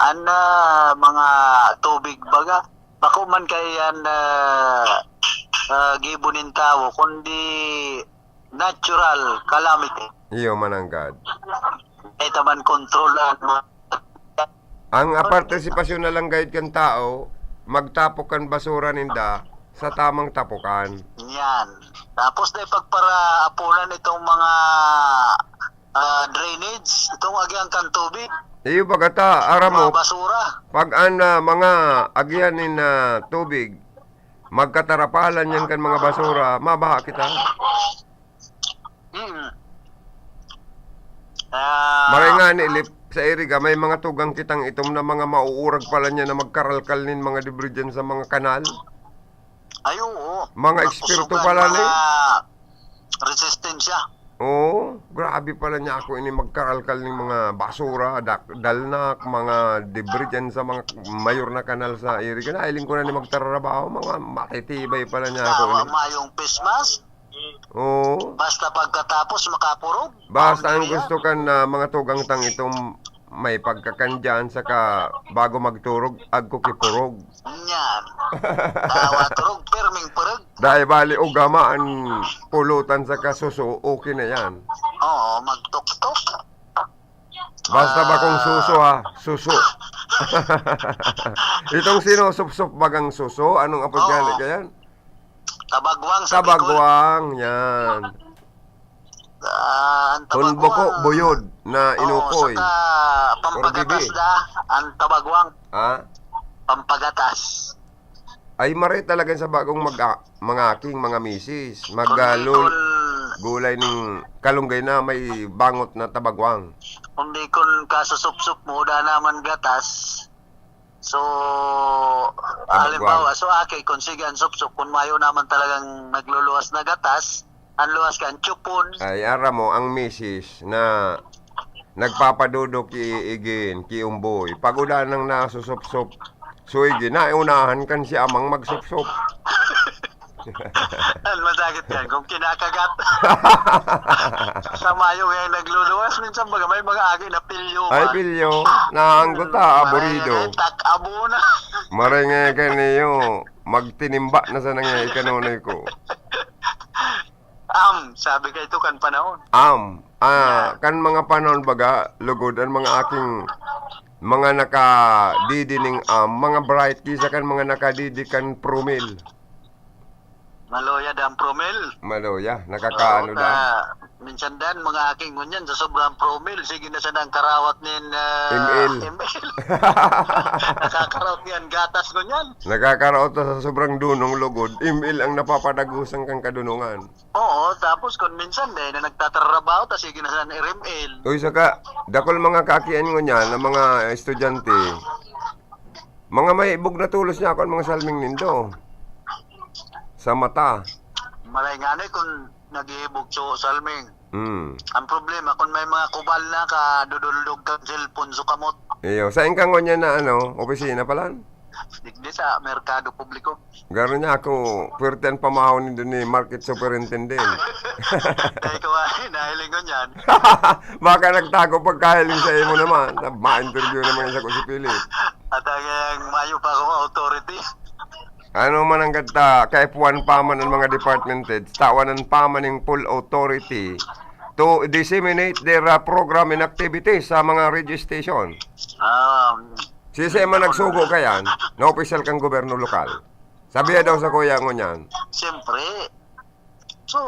an, ah, mga tubig baga. Bako man kay an, ah, ah, gibo nin tawo, kundi natural calamity. Iyo, mananggad. Ito man kontrol an mga Ang, ah, partisipasyon na lang gayud kan tao, magtapok kan basura ninda sa tamang tapukan. Yan. Tapos na ipagparaapunan itong mga, ah, drainage, itong agihan kan tubig, Iyo, baga ta, aram mo, mga basura. pag an, ah, mga agihan nin, ah, tubig, magkatarapalan yan kan mga basura, mabaha kita. Mm. Ah, Maray nga ni Lip, sa Iriga, may mga tugang kitang itom na mga mauurag pala niya na magkaralkal nin mga debris dyan sa mga kanal. Ay, oo. Mga eksperto Makusugan, pala ni. Mga resistensya. Oo, grabe pala niya ako ini magkaralkal ning mga basura, dak-, dalnak, mga debris dyan sa mga mayor na kanal sa Iriga. Nailing ko na ni magtarabaho, mga matitibay pala niya ako Tawa ini. mayong face mask. Oo. Basta pagkatapos makapurog. Basta ang Boundary, gusto kan na mga tugang tang itom may pagkakandian saka bago magturog, agkukipurog. Yan. Tawa turog, pirming purog. Dahil bali ugama ang pulutan saka suso, okay na yan. Oo, magtuktok. Basta ba kung Ah. suso ha? Suso. Itong sinusupsup bagang suso, anong apod Oo. gani kayan? Tabagwang sa Bicol. Tabagwang, yan. Ah, ang Kun tabagwang. buko, buyod na Oo, inukoy. Saka pampagatas Or bibi. Da, ang tabagwang. Ha? Pampagatas. Ay, maray talaga sa bagong mag-, mga aking mga misis. Kundi Magalul, kun, gulay ning kalunggay na may bangot na tabagwang. kundi kun kasusupsup mo, da naman gatas. So, Tabagwang. Halimbawa, so aki, kung sige ang supsup, kung mayo naman talagang nagluluwas na gatas, ang luwas ka, ang tsupon. Ay, aram mo, ang misis na nagpapadudok ki Igin, ki Umboy, pag uda nang nasusupsup, so Igin, naunahan kan si amang magsupsup. Ang masakit yan, kung kinakagat. Sa mayo nga yung nagluluwas, minsan baga may mga aki na pilyo Ay, pa. pilyo, naanggot ta, aburido. Maray nga, tak abo na. Maray nga kaniyo, magtinimba na sa nangyay kanunay ko. Am, sabi ka ito kan panahon. Am, ah, kan mga panahon baga, lugod ang mga aking mga nakadidi ning, ah, mga bright, kisa kan mga nakadidi kan Promil. Maloya dan Promil. Maloya, nakakaano Oo, dan? Minsan dan, mga aking ngunyan, sa sobrang Promil, sige na siya ng karawat nin, ah, M L. M L. Nakakaraot yan, gatas ngunyan. Nakakaraot na sa sobrang dunong lugod, M L ang napapadagusan kang kadunongan. Oo, tapos kung minsan, dahil na nagtatrabaho, tas sige na siya ng R M L. Uy, saka, dakul mga kakian ngunyan, ang mga estudyante, mga may ibog na tulos niya ako ang mga salming nindo. Sa mata. Malay nga ni kung naghihibog so salming. Hmm. Ang problema, kung may mga kubal na ka, duduldog ka cellphone so kamot. Iyo. Saan ka ngunyan na ano, opisina pala? Digdi sa merkado publiko. Garo niya ako, puwerte ang pamahaw nindo ni Market Superintendent. Dahil ko ay nahiling ko niyan. Baka nagtago pagkahiling sa imo naman. Na ma-interview naman sa ko si Philip. At ang, ang mayo pa akong authority. Ano man ang gata, kaipuhan pa man ang mga department heads, tawanan pa man yung full authority to disseminate their, uh, program and activities sa mga radio station. Um, Sisay man nagsugo ka yan, na opisyal kang gobyerno lokal. Sabihan daw sa kuya ngunyan. Siyempre. So,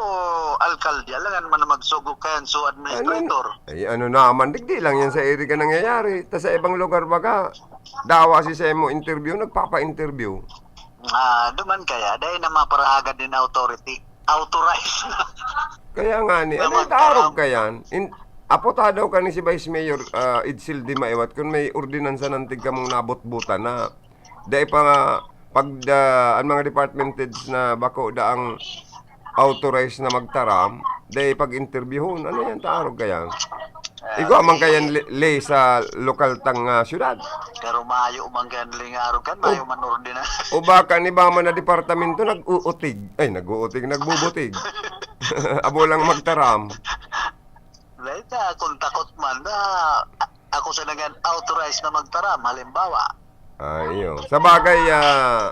alkalde, alangan man na magsugo kayan, so administrator. Ay, ano naman, digdi lang yan sa iri ka nangyayari. Ta sa ibang lugar baga, dawa si Semo interview, nagpapa-interview. Ah, duman kaya, dahil na maparahagad din authority. Authorized na. Kaya nga ni, Na ano yung magkaroon. Taarog ka yan? In, apo ta daw ka ni si Vice Mayor, ah, Edsel Di Maiwat, kung may ordinansa ng tigkamong nabutbutan na dai pa nga, pag, ah, ang mga department heads na bako daang authorized na magtaram, dai pag-interviewon. Ano yan, taarog ka yan? Ah, Igwa man sige. Kayan li-, lay sa lokal tang, ah, syudad. Pero mayo man kayan lingarog kan, O, mayo man ordina. O baka ni ba man na departamento nag-uutig? Ay, nag-uutig, nagbubutig. Abo lang magtaram. Dahil sa kung takot man na ako sa nangan authorized na magtaram, halimbawa. Ah, iyo. Sa bagay, ah,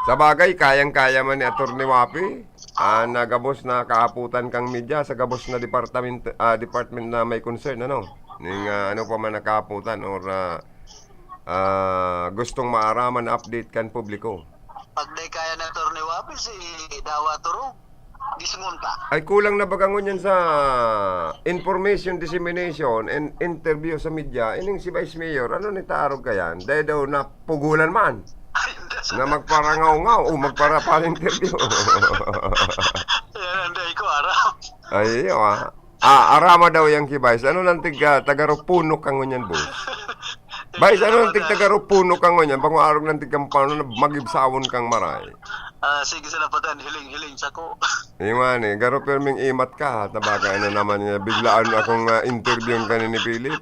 sa bagay, kayang-kaya man ni Attorney Wapi, ah, na gabos na kaaputan kang media sa gabos na departamento, ah, department na may concern, ano? Ning, ah, ano pa man na kaaputan or, ah, ah, gustong maaraman na update kan publiko. Pag di kaya na Attorney Wapi, si Dawa Turog, gismunta. Ay, kulang na baga ngunyan sa information dissemination and interview sa media, ining si Vice Mayor, ano ni taarog kayan? Dahil daw napugulan man Ay, hindi, sir. Na magparangaw-ngaw o magparapalinterview. Yan ang dai ko aram. Ay, iyo, ah. Ah, arama daw yang ki Vice. Ano lang tig, ah, tagaropuno ka ngunyan, boss? Vice, ano lang tig tagaropuno ka ngunyan? Bango arog lang tig kampano na magibsawon kang maray. Ah, sige, sa napatan, hiling-hiling sa ko. Iyo nga ni, garo pirming imat ka, ha? Tabaka na naman niya, biglaan akong, ah, interviewon ka ni, ni Philip.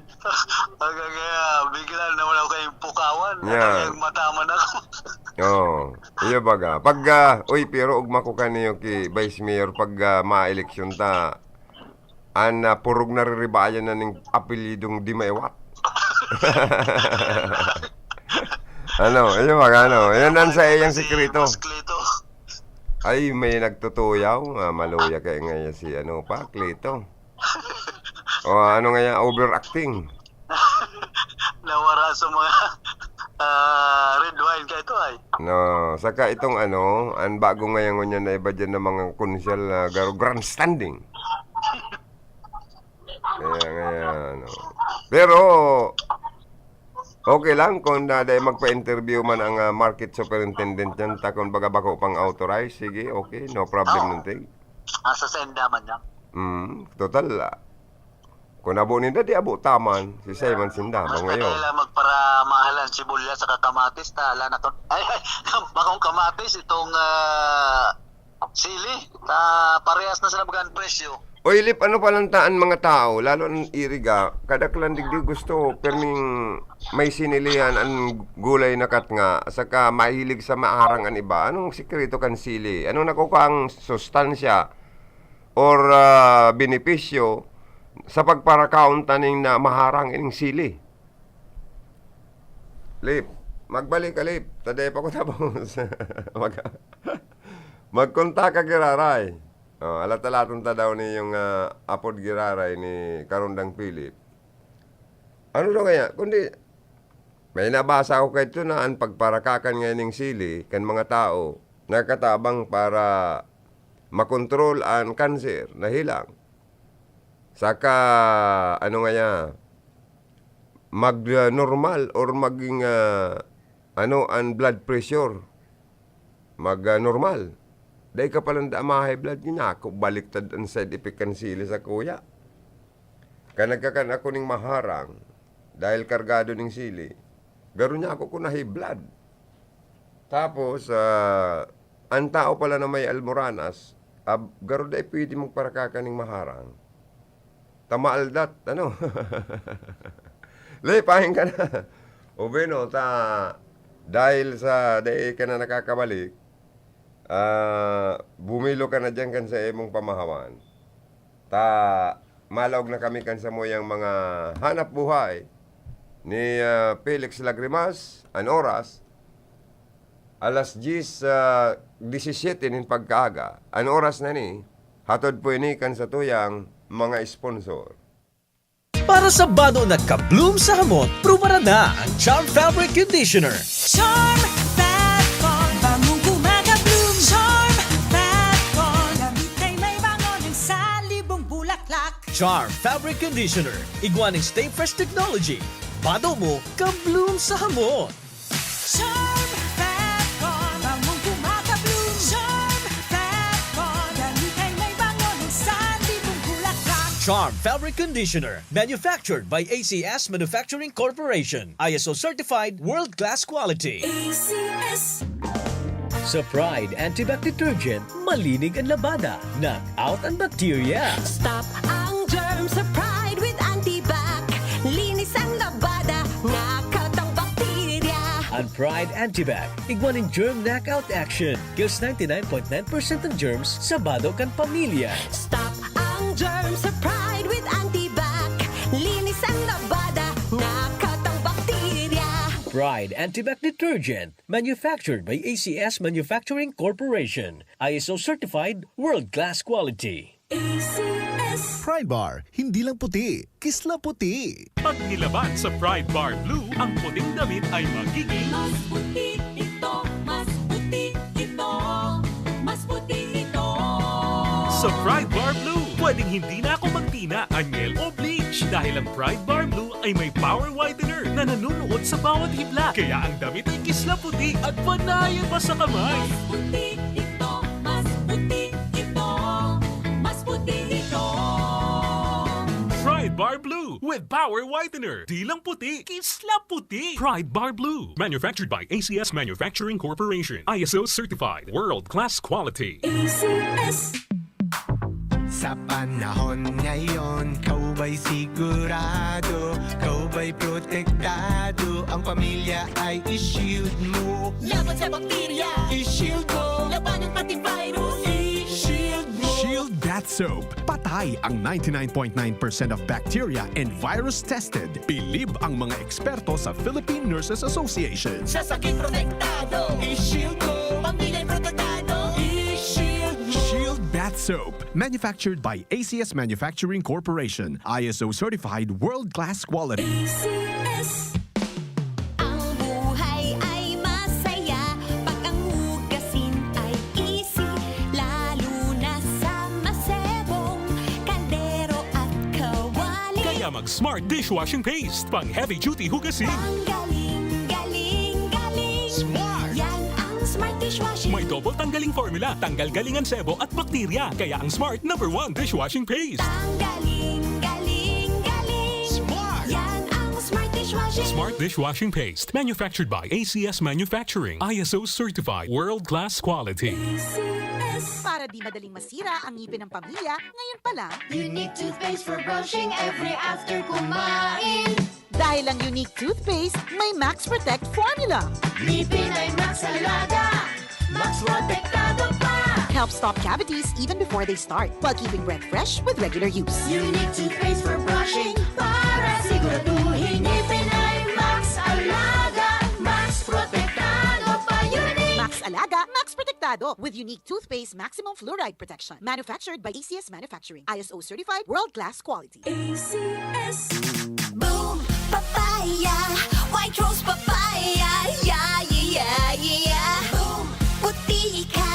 Hanggang kaya, bigla naman ako kayong pukawan. Yeah. Hanggang mataman ako. Oo. Iyo baga. Pag, ah, uy, pero ugma ko kaniyo ki Vice Mayor, pag, ah, ma-eleksyon ta, an, ah, purog na riribayan na ning apelyidong Di Maiwat. Ano? Iyo baga, ano? Yan ang sa iyang Si sikreto. Boss Cleto. Ay, may nagtutuyaw. Ah, maluya kaya ngayon si ano pa, Cleto. O, ano nga yan? Overacting. Nawara sa mga, ah, red wine ka ito ay. No, saka itong ano, ang bago ngayon ngunyan na iba dyan ng mga konsyal na garo grandstanding. Kaya nga yan, ano. Pero, okay lang kung na, dahil magpa-interview man ang, ah, market superintendent dyan, ta kung baga bako pang authorized, sige, okay, no problem Oo. Nunting. Asa sa indaman niya? Mm, total, ah, kung abo ninda, di abo taman. Si Simon sinda, Mas mga iyo. Kailangan magparamahalan sibuyas sa kamatis, ta, ala na to. Ay, ay, kam-, bakong kamatis, itong, ah, sili. Ta, parehas na sila baga ang presyo. Oy, Lip, ano palang taan mga tao, lalo ang iriga, kadaklan digdi gusto, perming may sinilihan ang gulay na katnga, saka mahilig sa maarang an iba. Anong sikreto kan sili? Anong nakukuha ang sustansya or, ah, benepisyo sa pagparakaon taning na maharang ining sili? Lip, magbalik ka, Lip. Taday pa ko tapos. Mag-, magkontak ka, Giraray. Oh, alat-alaton ta daw ni yung, ah, apod Giraray ni Karundang Philip. Ano daw kaya? Kundi, May nabasa ko kaidto na an pagparakakan ngani ning sili kan mga tawo nakatabang para makontrol an kanser na hilang. Saka, ano ngaya, mag, ah, normal or maging, ah, ano, an blood pressure. Mag, ah, normal. Dai ka palan da ma-high blood, ngunyan ako, baliktad an side effect kan sili sakuya. Kan nagkakan ako ning maharang, dahil kargado ning sili, garo niya ako kun na-high blood. Tapos, ah, an tao pala na may almoranas, ab-, garo dai pwede magparakakan ning maharang. Ta maaldat, ano? Lipahin ka na. O bueno, ta, dahil sa dai ka na nakakabalik, ah, bumilo ka na diyan kan sa imong pamahawan. Ta, malaog na kami kan samuyang mga hanap buhay ni, ah, Felix Lagrimas. An oras, alas diyes, ah, disisiyete nin pagkaaga. An oras na ni, hatod po ini kan satuyang mga sponsor. Para sa bado na ka-bloom sa hamot, prubaran na ang Charm Fabric Conditioner. Charm Fat Con, bangong kumaga-bloom. Charm Fat Con, damit ay may bango ng salibong bulaklak. Charm Fabric Conditioner, igwa ning Stay Fresh Technology. Bado mo, ka-bloom sa hamot. Charm Fat Con, bangong kumaga-bloom. Charm Fat Con, damit ay may bango ng salibong bulaklak. Charm Fabric Conditioner, manufactured by A C S Manufacturing Corporation. I S O certified, world class quality. A C S. Sa Pride Antibac Detergent, malinig an labada, knock out an bacteria. Stop ang germs sa Pride with Antibac. Linis ang labada, knock out ang bakterya. An Pride Antibac, igwa nin germ knockout action. Kills ninety nine point nine percent ng germs sa bado kan pamilya. Stop ang germs sa Pride with Antibac. Linis ang labada, knock out ang bakterya. Pride Antibac Detergent, manufactured by A C S Manufacturing Corporation. I S O certified, world class quality. A C S. Pride Bar, hindi lang puti, kisla puti. Pag nilaban sa Pride Bar Blue ang puting damit ay magiging Mas puti ito, mas puti ito, mas puti ito. Sa Pride Bar Blue, pwedeng hindi na ako magtina, anyel o bleach dahil ang Pride Bar Blue ay may power whitener na nanunuot sa bawat hibla. Kaya ang damit ay kisla puti at panayan pa sa kamay. Mas puti ito, mas puti ito, mas puti ito. Pride Bar Blue with Power Whitener. Di lang puti, kisla puti. Pride Bar Blue. Manufactured by A C S Manufacturing Corporation. I S O certified. World class quality. A C S. Sa panahon ngayon, kau ba'y sigurado? Kau ba'y protektado? Ang pamilya ay i-shield mo. Laban sa bakterya, i-shield mo. Labanan pati virus, i-shield mo. Shield Bath Soap. Patay ang ninety-nine point nine percent of bacteria and virus tested. Bilib ang mga eksperto sa Philippine Nurses Association. Sa sakit protektado, i-shield mo. Pamilya protektado, i-shield mo. Shield Bath Soap. Manufactured by A C S Manufacturing Corporation. I S O certified world-class quality. A C S. Ang buhay ay masaya pag ang hugasin ay easy, lalo na sa masebong kaldero at kawali. Kaya mag-Smart Dishwashing Paste, pang heavy duty hugasin. Tanggaling, galing, galing. Smart! Yan ang Smart Dishwashing. May double tanggaling formula, tanggal galing ang sebo at bakterya. Kaya ang Smart number one dishwashing paste. Tanggaling, galing, galing. Smart! Yan ang Smart Dishwashing. Smart dishwashing paste. Manufactured by A C S Manufacturing. I S O certified. World class quality. A C S. Para di madaling masira ang ngipin ng pamilya, ngayon pa lang. Unique toothpaste for brushing every after kumain. Dahil ang Unique Toothpaste may Max Protect Formula. Ngipin ay Max Alaga, Max Protektado pa. Helps stop cavities even before they start while keeping breath fresh with regular use. Unique Toothpaste for brushing para siguraduhin ngipin ay Max Alaga, Max Protektado pa. Unique! Max Alaga, Max Protektado with Unique Toothpaste Maximum Fluoride Protection. Manufactured by A C S Manufacturing. I S O certified, world-class quality. A C S. Boom! Papa! Yeah, White Rose Papaya, yeah, yeah, yeah, yeah. Boom! Puti ka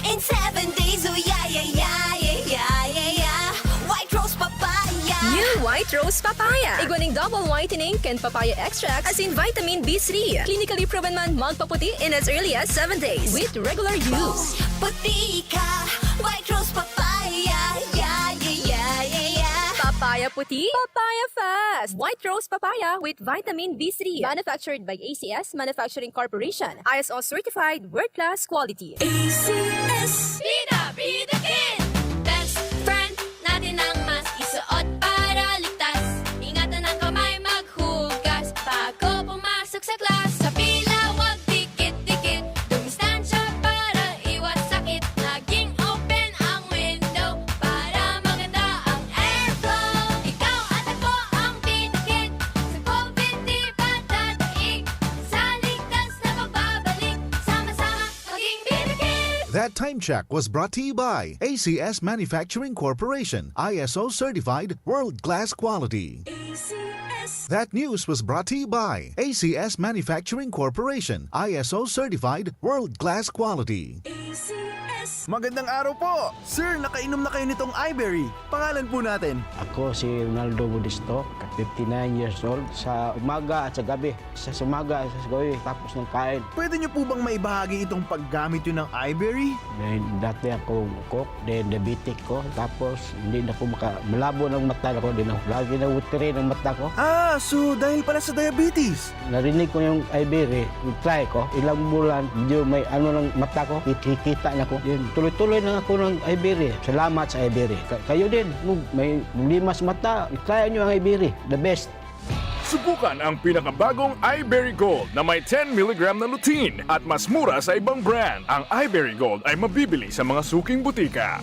in seven days, oh yeah, yeah, yeah, yeah, yeah, yeah, yeah. White Rose Papaya. New White Rose Papaya. Igwa ning double whitening kan papaya extract asin vitamin B three. Clinically proven man magpaputi in as early as seven days with regular use. Puti ka, White Rose Papaya, yeah, yeah, yeah, yeah, yeah. Papaya puti, papaya fast. White Rose Papaya with vitamin B three. Manufactured by A C S Manufacturing Corporation. I S O certified, world-class quality. A C S. Bida, bida kid! Best friend natin ang mask, isuot para ligtas. Ingatan ang kamay, maghugas bago pumasok sa class. Sa pila, wag dikit-dikit. Dumistansya para iwas sakit. Naging open ang window para maganda ang airflow. Ikaw at ako ang bida kid sa COVID di pa dadaig. Sa ligtas na pagbabalik, sama-sama maging bida kid. That time check was brought to you by A C S Manufacturing Corporation, I S O certified, world-class quality. A C S. That news was brought to you by A C S Manufacturing Corporation, I S O certified, world-class quality. A C S. Magandang araw po! Sir, nakainom na kayo nitong Iberry. Pangalan po natin? Ako si Ronaldo Modesto, fifty-nine years old. Sa umaga at sa gabi, sa umaga at sa gabi, tapos ng kain. Pwede niyo po bang maibahagi itong paggamit niyo ng Iberry? May, dati akong coke, then diabetic ko, tapos hindi na ko maka-, malabo ng mata ko, di na, lagi na watery ng mata ko. Ah, so dahil pala sa diabetes? Narinig ko yung Iberry, try ko, ilang bulan, medyo may ano ng mata ko, kikita na ko. Yun, tuloy-tuloy na ako ng Iberry. Salamat sa Iberry. Ka-, kayo din, kung may problema sa mata, try nyo ang Iberry. The best. Subukan ang pinakabagong Iberry Gold na may ten milligram na lutein at mas mura sa ibang brand. Ang Iberry Gold ay mabibili sa mga suking butika.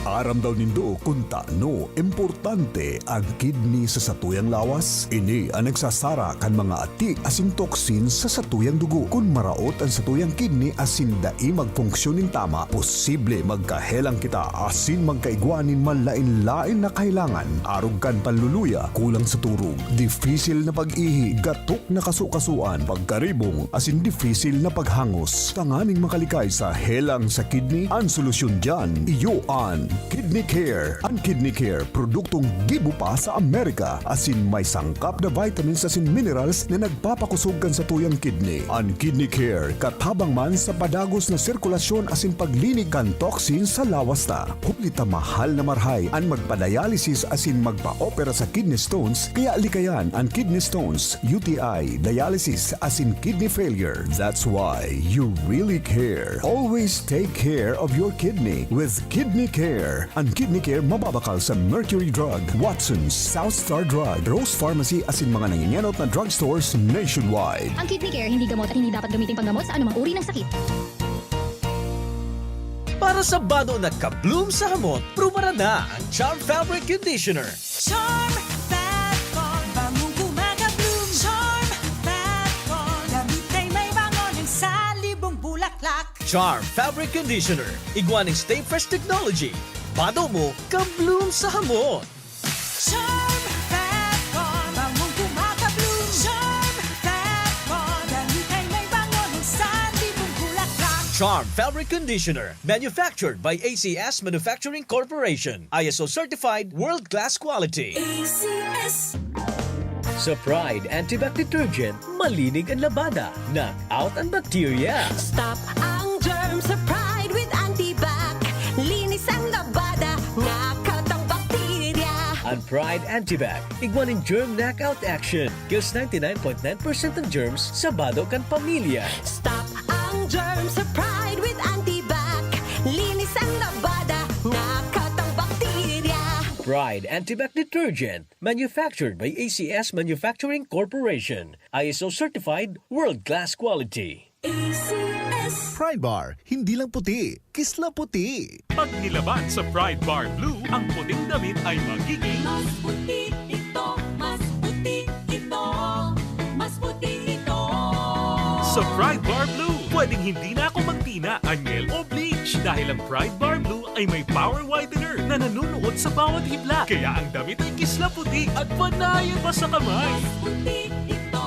Aram daw nindo kun tano importante ang kidney sa satuyang lawas? Ini ang nagsasara kan mga ati asin toxin sa satuyang dugo. Kun maraot ang satuyang kidney asin dai magfunksyon nin tama, posible magkahelang kita asin magkaigwa nin malain-lain na kahelangan, arog kan panluluya, kulang sa turog, dipisil na pag-ihi, gatok na kasukasuan, pagkaribong, asin dipisil na paghangos. Tanganing makalikay sa helang sa kidney, an solusyon diyan, iyo an Kidney Care. An Kidney Care, produktong gibo pa sa Amerika, asin may sangkap na vitamins asin minerals na nagpapakusog kan satuyang kidney. An Kidney Care, katabang man sa padagos na sirkulasyon asin paglinig kan toxin sa lawas ta. Huli ta mahal na marahay an magpa-dialysis asin magpa-opera sa kidney stones, kaya likayan an kidney stones, U T I, dialysis, asin kidney failure. That's why you really care. Always take care of your kidney with Kidney Care. An Kidney Care mababakal sa Mercury Drug, Watson's, South Star Drug, Rose Pharmacy asin mga nangingenot na drugstores nationwide. Ang Kidney Care hindi gamot at hindi dapat gamitin panggamot sa anumang uri ng sakit. Para sa bado na ka-bloom sa hamot, prubaran na ang Charm Fabric Conditioner. Charm Fat Ball, bangong kumakabloom. Charm Fat Ball, damit ay may bango ng salibong bulaklak. Charm Fabric Conditioner, igwa ning Stay Fresh Technology. Bado mo, ka-bloom sa hamot. Charm Fat Ball, bangong kumakabloom. Charm Fat Ball, damit ay may bango ng salibong bulaklak. Charm Fabric Conditioner, manufactured by A C S Manufacturing Corporation. I S O certified, world-class quality. A C S. Sa Pride Antibac Detergent, malinig an labada, knock out an bakterya. Stop ang germ sa Pride with Antibac. Linis ang labada, knock out ang bakterya. An Pride Antibac, igwa nin germ knockout action. Kills ninety-nine point nine percent ng germs sa bado kan pamilya. Stop ang germ sa Pride with Antibac. Linis ang labada, knock out ang bakterya. Pride Antibac Detergent, manufactured by A C S Manufacturing Corporation. I S O certified, world-class quality. A C S. Pride Bar, hindi lang puti, kisla puti. Pag nilaban sa Pride Bar Blue, ang puting damit ay magiging Mas puti ito, mas puti ito, mas puti ito. Sa Pride Bar Blue, pwedeng hindi na ako magtina, anyel o bleach dahil ang Pride Bar Blue ay may power whitener na nanunuot sa bawat hibla. Kaya ang damit ay kisla puti at panayan pa sa kamay. Mas puti ito,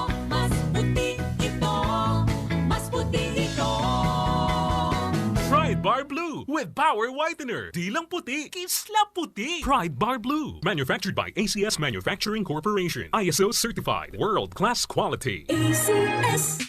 Bar Blue with Power Whitener. Di lang puti, kisla puti. Pride Bar Blue. Manufactured by A C S Manufacturing Corporation. I S O certified. World class quality. A C S.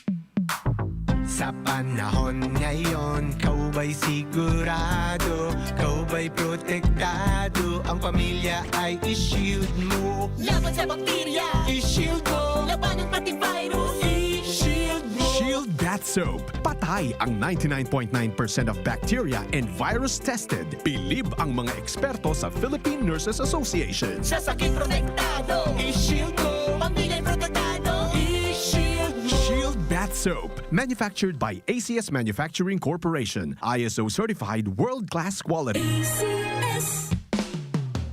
Sa panahon ngayon, ikaw ba'y sigurado? Ikaw ba'y protektado? Ang pamilya ay i-shield mo. Laban sa bakterya, i-shield mo. Labanan pati virus, i-shield mo. Shield Bath Soap. Patay ang ninety-nine point nine percent of bacteria and virus tested. Bilib ang mga eksperto sa Philippine Nurses Association. Sa sakit protektado, i-shield mo. Pamilya protektado, i-shield mo. Shield Bath Soap. Manufactured by A C S Manufacturing Corporation. I S O certified world-class quality. A C S.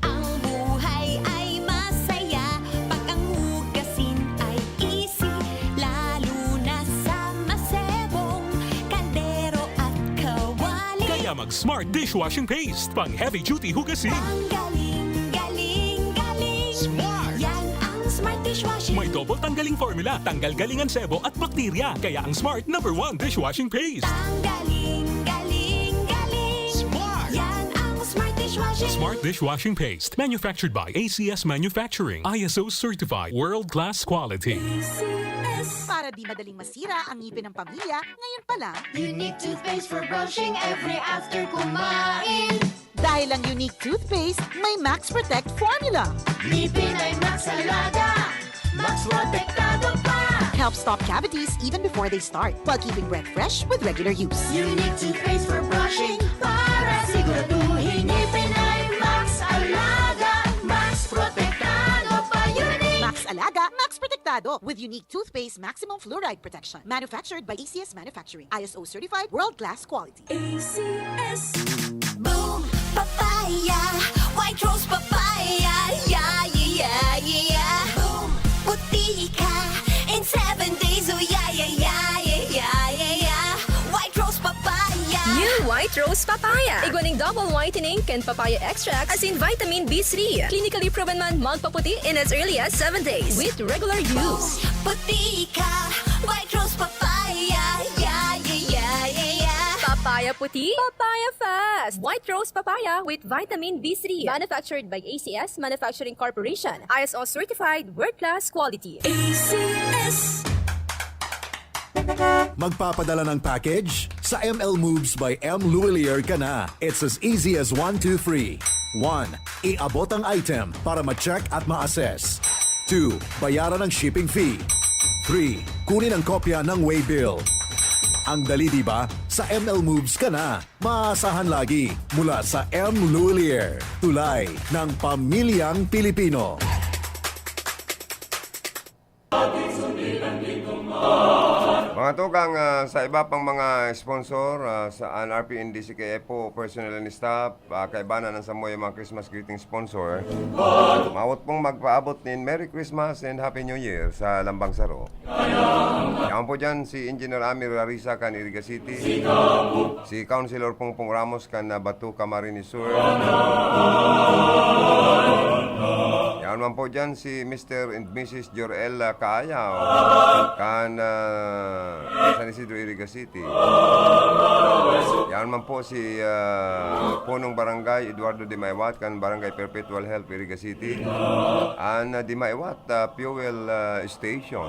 Ang buhay ay masaya pag ang hugasin ay easy, lalo na sa masebong kaldero at kawali. Kaya mag-Smart Dishwashing Paste, pang heavy duty hugasin. Ang galing, galing, galing. Smart! Yan ang Smart Dishwashing. May double tanggaling formula. Tanggal galing ang sebo at bakterya. Kaya ang Smart number one dishwashing paste. Tanggaling, galing, galing. Smart! Yan ang Smart Dishwashing. Smart Dishwashing Paste. Manufactured by A C S Manufacturing. I S O certified. World class quality. A C S. Para di madaling masira ang ngipin ng pamilya, ngayon pa lang. Unique toothpaste for brushing every after kumain. Dahil ang Unique Toothpaste may Max Protect Formula. Ngipin ay Max Alaga, Max Protektado pa. Helps stop cavities even before they start, while keeping breath fresh with regular use. Unique Toothpaste for brushing para siguraduhin ngipin ay Max Alaga, Max Protektado pa. Unique Max Alaga, Max Protektado with Unique Toothpaste Maximum Fluoride Protection. Manufactured by A C S Manufacturing. I S O certified, world-class quality. A C S. Boom! Papaya! White Rose Papaya! Yeah, yeah, yeah, yeah, yeah! Boom! Puti ka in seven days! Oh, yeah, yeah, yeah, yeah, yeah, yeah, yeah! White Rose Papaya! New White Rose Papaya. Igwa nin double whitening kan papaya extract, asin vitamin B three. Clinically proven man magpaputi in as early as seven days with regular use. Puti ka, White Rose Papaya. Yeah, yeah, yeah, yeah, yeah. Papaya puti, papaya fast. White Rose Papaya with vitamin B three. Manufactured by A C S Manufacturing Corporation. I S O certified, world class quality. A C S. Magpapadala ng package? Sa M L Moves by M Luwilier ka na. It's as easy as one, two, three. One, iabot ang item para ma-check at ma-assess. Two, bayaran ang shipping fee. Three, kunin ang kopya ng waybill. Ang dali, di ba? Sa M L Moves ka na. Maasahan lagi mula sa M Luwilier. Tulay ng pamilyang Pilipino. Mga tugang, ah, sa iba pang mga sponsor, ah, sa N R P N D C K F po, personnel and staff, ah, kaibanan ang samuya mga Christmas greeting sponsor. Mawot pong magpaabot nin Merry Christmas and Happy New Year sa Lambang Saro. Yaon po dyan si Engineer Amir Rarisa kan Iriga City, si Councilor Pongpong Ramos kan, ah, Bato, Camarines Sur. Yaon man po dyan si Mister and Missus Jorel, ah, Kaayaw kan, ah, San Isidro, Iriga City. Yaon man po si, ah, Punong Barangay Eduardo de Maywat kan Barangay Perpetual Help, Iriga City. An, ah, de Maywat, ah, fuel, ah, station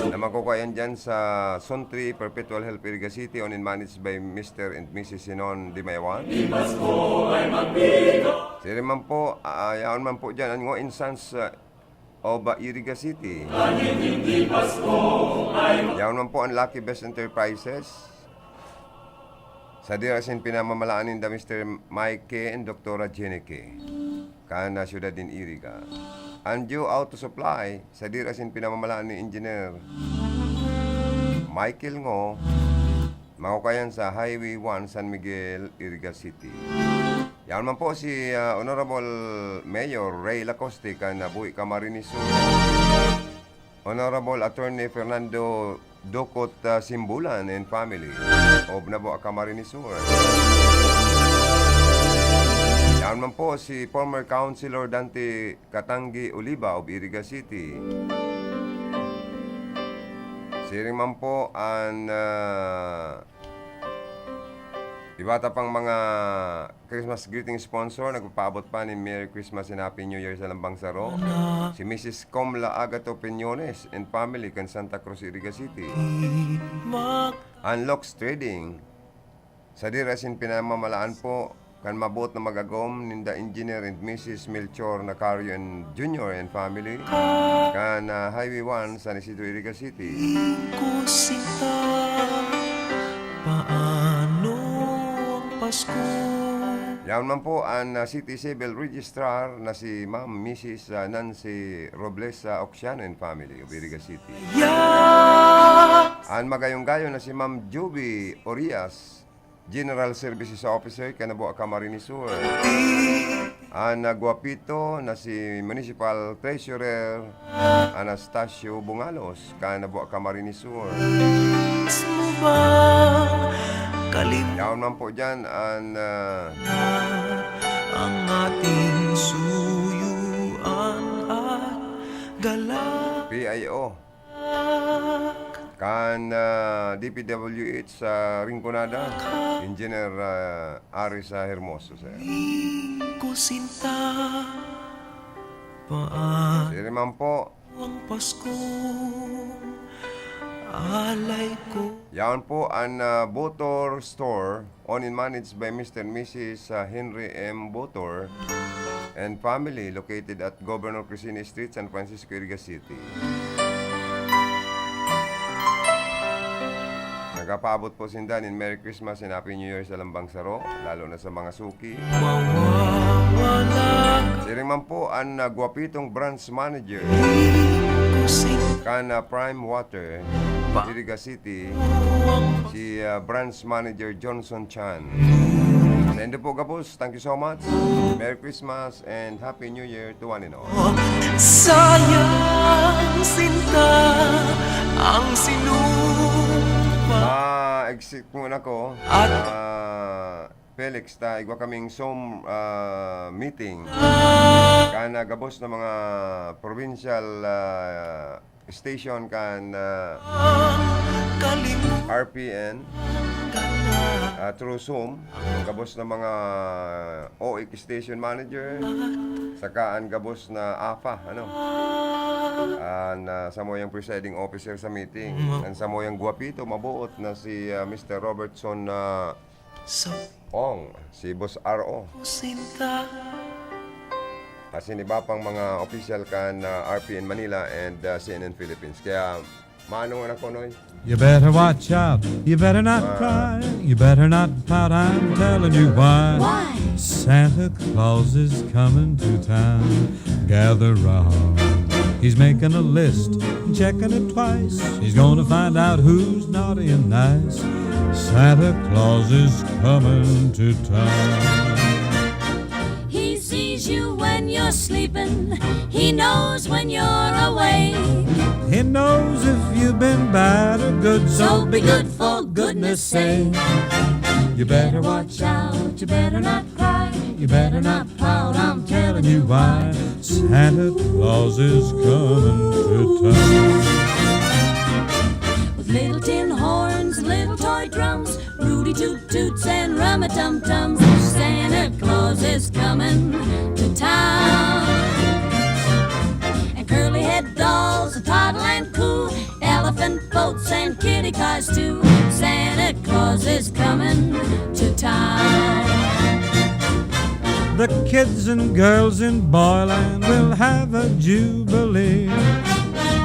na makukuha yan dyan sa Suntri Perpetual Help, Iriga City, owned and managed by Mister and Missus Sinon de Maywat. Siring man po, ah, yaon man po dyan an Ngo Insans, ah, of, ah, Iriga City. Yaon man po an Lucky Best Enterprises. Sa dira asin pinamamalaan ninda Mister Mike and Doktora Jenny K. Kan, ah, siyudad nin Iriga. An Joe Auto Supply, sa dira asin pinamamalaan ni Engineer Michael Ngo, makukuha yan sa Highway one, San Miguel, Iriga City. Yaon man po si, ah, Honorable Mayor Ray Lacoste kan, ah, Buhi, Camarines Sur. Honorable Attorney Fernando Ducot, ah, Simbulan and family of Nabua, Camarines Sur. Yaon man po si former Councilor Dante Katanggi Oliva of Iriga City. Siring man po an, ah, Iba ta pang mga Christmas greeting sponsor, nagpapaabot pa nin Merry Christmas and Happy New Year sa lambang saro. Si Missus Comla Agato Piñones and family kan Santa Cruz, Iriga City. An Locks Trading, sa diri asin pinamamalaan po kan maboot na mag-agom ninda Engineer and Missus Melchor Nacario and Junior and family, kan, ah, Highway one, San Isidro, Iriga City. Ko sinta, paano ang Pasko? Yaon man po an, ah, City Civil Registrar na si Ma'am Missus, ah, Nancy Robles, ah, Oxiano and family of Iriga City. An magayong-gayo na si Ma'am Juby Orias, General Services Officer kan Nabua, Camarines Sur. An, ah, gwapito na si Municipal Treasurer Anastasio Bungalos kan Nabua, Camarines Sur. Mismo bang kalim- Yaon man po dyan an, ah, ang ating suyuan at gala- P I O kan, ah, D P W H sa Rinconada, Engineer, ah, Aris, ah, Hermoso, sir. Ko sinta, paan Siri man po. Ang Paskong alay ko. Yaon po an, ah, Botor Store, owned and managed by Mister and Missus, ah, Henry M. Botor and family, located at Governor Crescencio Street, San Francisco, Iriga City. Nagpapaabot po sinda nin Merry Christmas and Happy New Year sa lambang saro, lalo na sa mga suki. Mawawala ka. Siring man po an, ah, gwapitong branch manager Di ko sinta. Kan, ah, Prime Water, Iriga City, si, ah, Branch Manager Johnson Chan. Sa indo po gabos, thank you so much. Merry Christmas and Happy New Year to one and all. Sayang sinta ang sinumpa. Ah, exit muna ko. At Ah, Felix, ta igwa kaming Zoom, ah, meeting. Kan, ah, gabos na mga provincial, ah, station kan, ah, R P N, ah, through Zoom. Gabos na mga O I C station manager, saka an gabos na AFA, ano? An, ah, samuyang presiding officer sa meeting. An samuyang gwapito, mabuot na si, ah, Mister Robertson, ah, Sa Ong, si Boss R O. Sinta. Asin iba pang mga opisyal kan, ah, R P N Manila and, ah, C N N Philippines. Kaya, maano nga na ko, Noy? You better watch out. You better not Ah. cry. You better not pout. I'm telling you why. Why? Santa Claus is coming to town. Gather round. He's making a list, checking it twice. He's gonna find out who's naughty and nice. Santa Claus is coming to town. He sees you when you're sleeping. He knows when you're awake. He knows if you've been bad or good, so So be be good good for goodness' sake. You better watch out, you better not cry, you better not pout, I'm telling you why. Santa Claus is coming to town. With little tin horns and little toy drums, Rudy Toot Toots and Rum-a-Tum-Tums, Santa Claus is coming to town. And curly head dolls, a toddle and coo, elephant boats and kitty cars too. Santa Claus is coming to town. The kids and girls in Boyland will have a jubilee.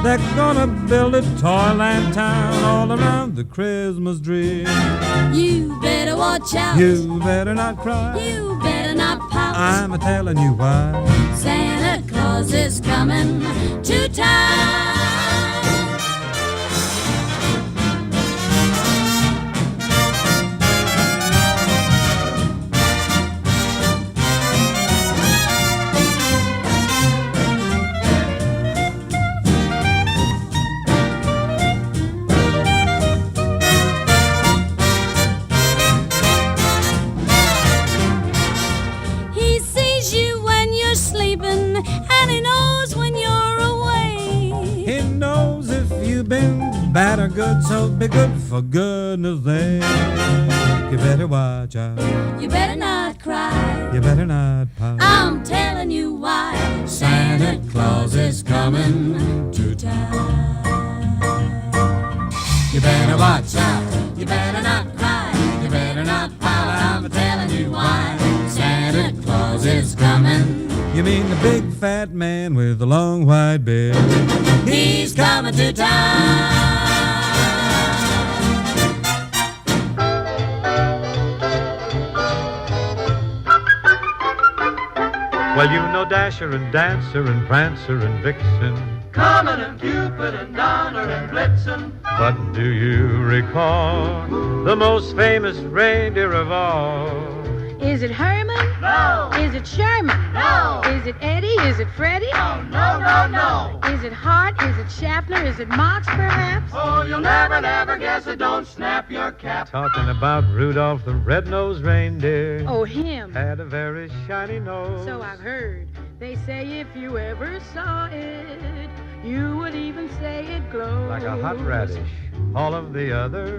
They're gonna build a toyland town all around the Christmas tree. You better watch out. You better not cry. You better not pout. I'm a telling you why. Santa Claus is coming to town. He sees you when you're sleeping, and he knows when you're awake. He knows if you've been bad or good, so be good for goodness sake. You better watch out. You better not cry. You better not pout. I'm telling you why. Santa Claus is coming to town. You better watch out. You better not cry. You better not pout. I'm telling you why. Santa Claus is coming. You mean the big fat man with the long white beard? He's coming to town. Well, you know Dasher and Dancer and Prancer and Vixen. Comet and Cupid and Donner and Blitzen. But do you recall the most famous reindeer of all? Is it Herman? No, Is it Sherman? No. Is it Eddie? Is it Freddie? no, no, no, no. Is it Hart? Is it Schaffner? Is it Marx, perhaps? Oh, you'll never, never guess it. Don't snap your cap. Talking about Rudolph the red-nosed reindeer. Oh, him. Had a very shiny nose. So I've heard. They say if you ever saw it, you would even say it glows. Like a hot radish. All of the other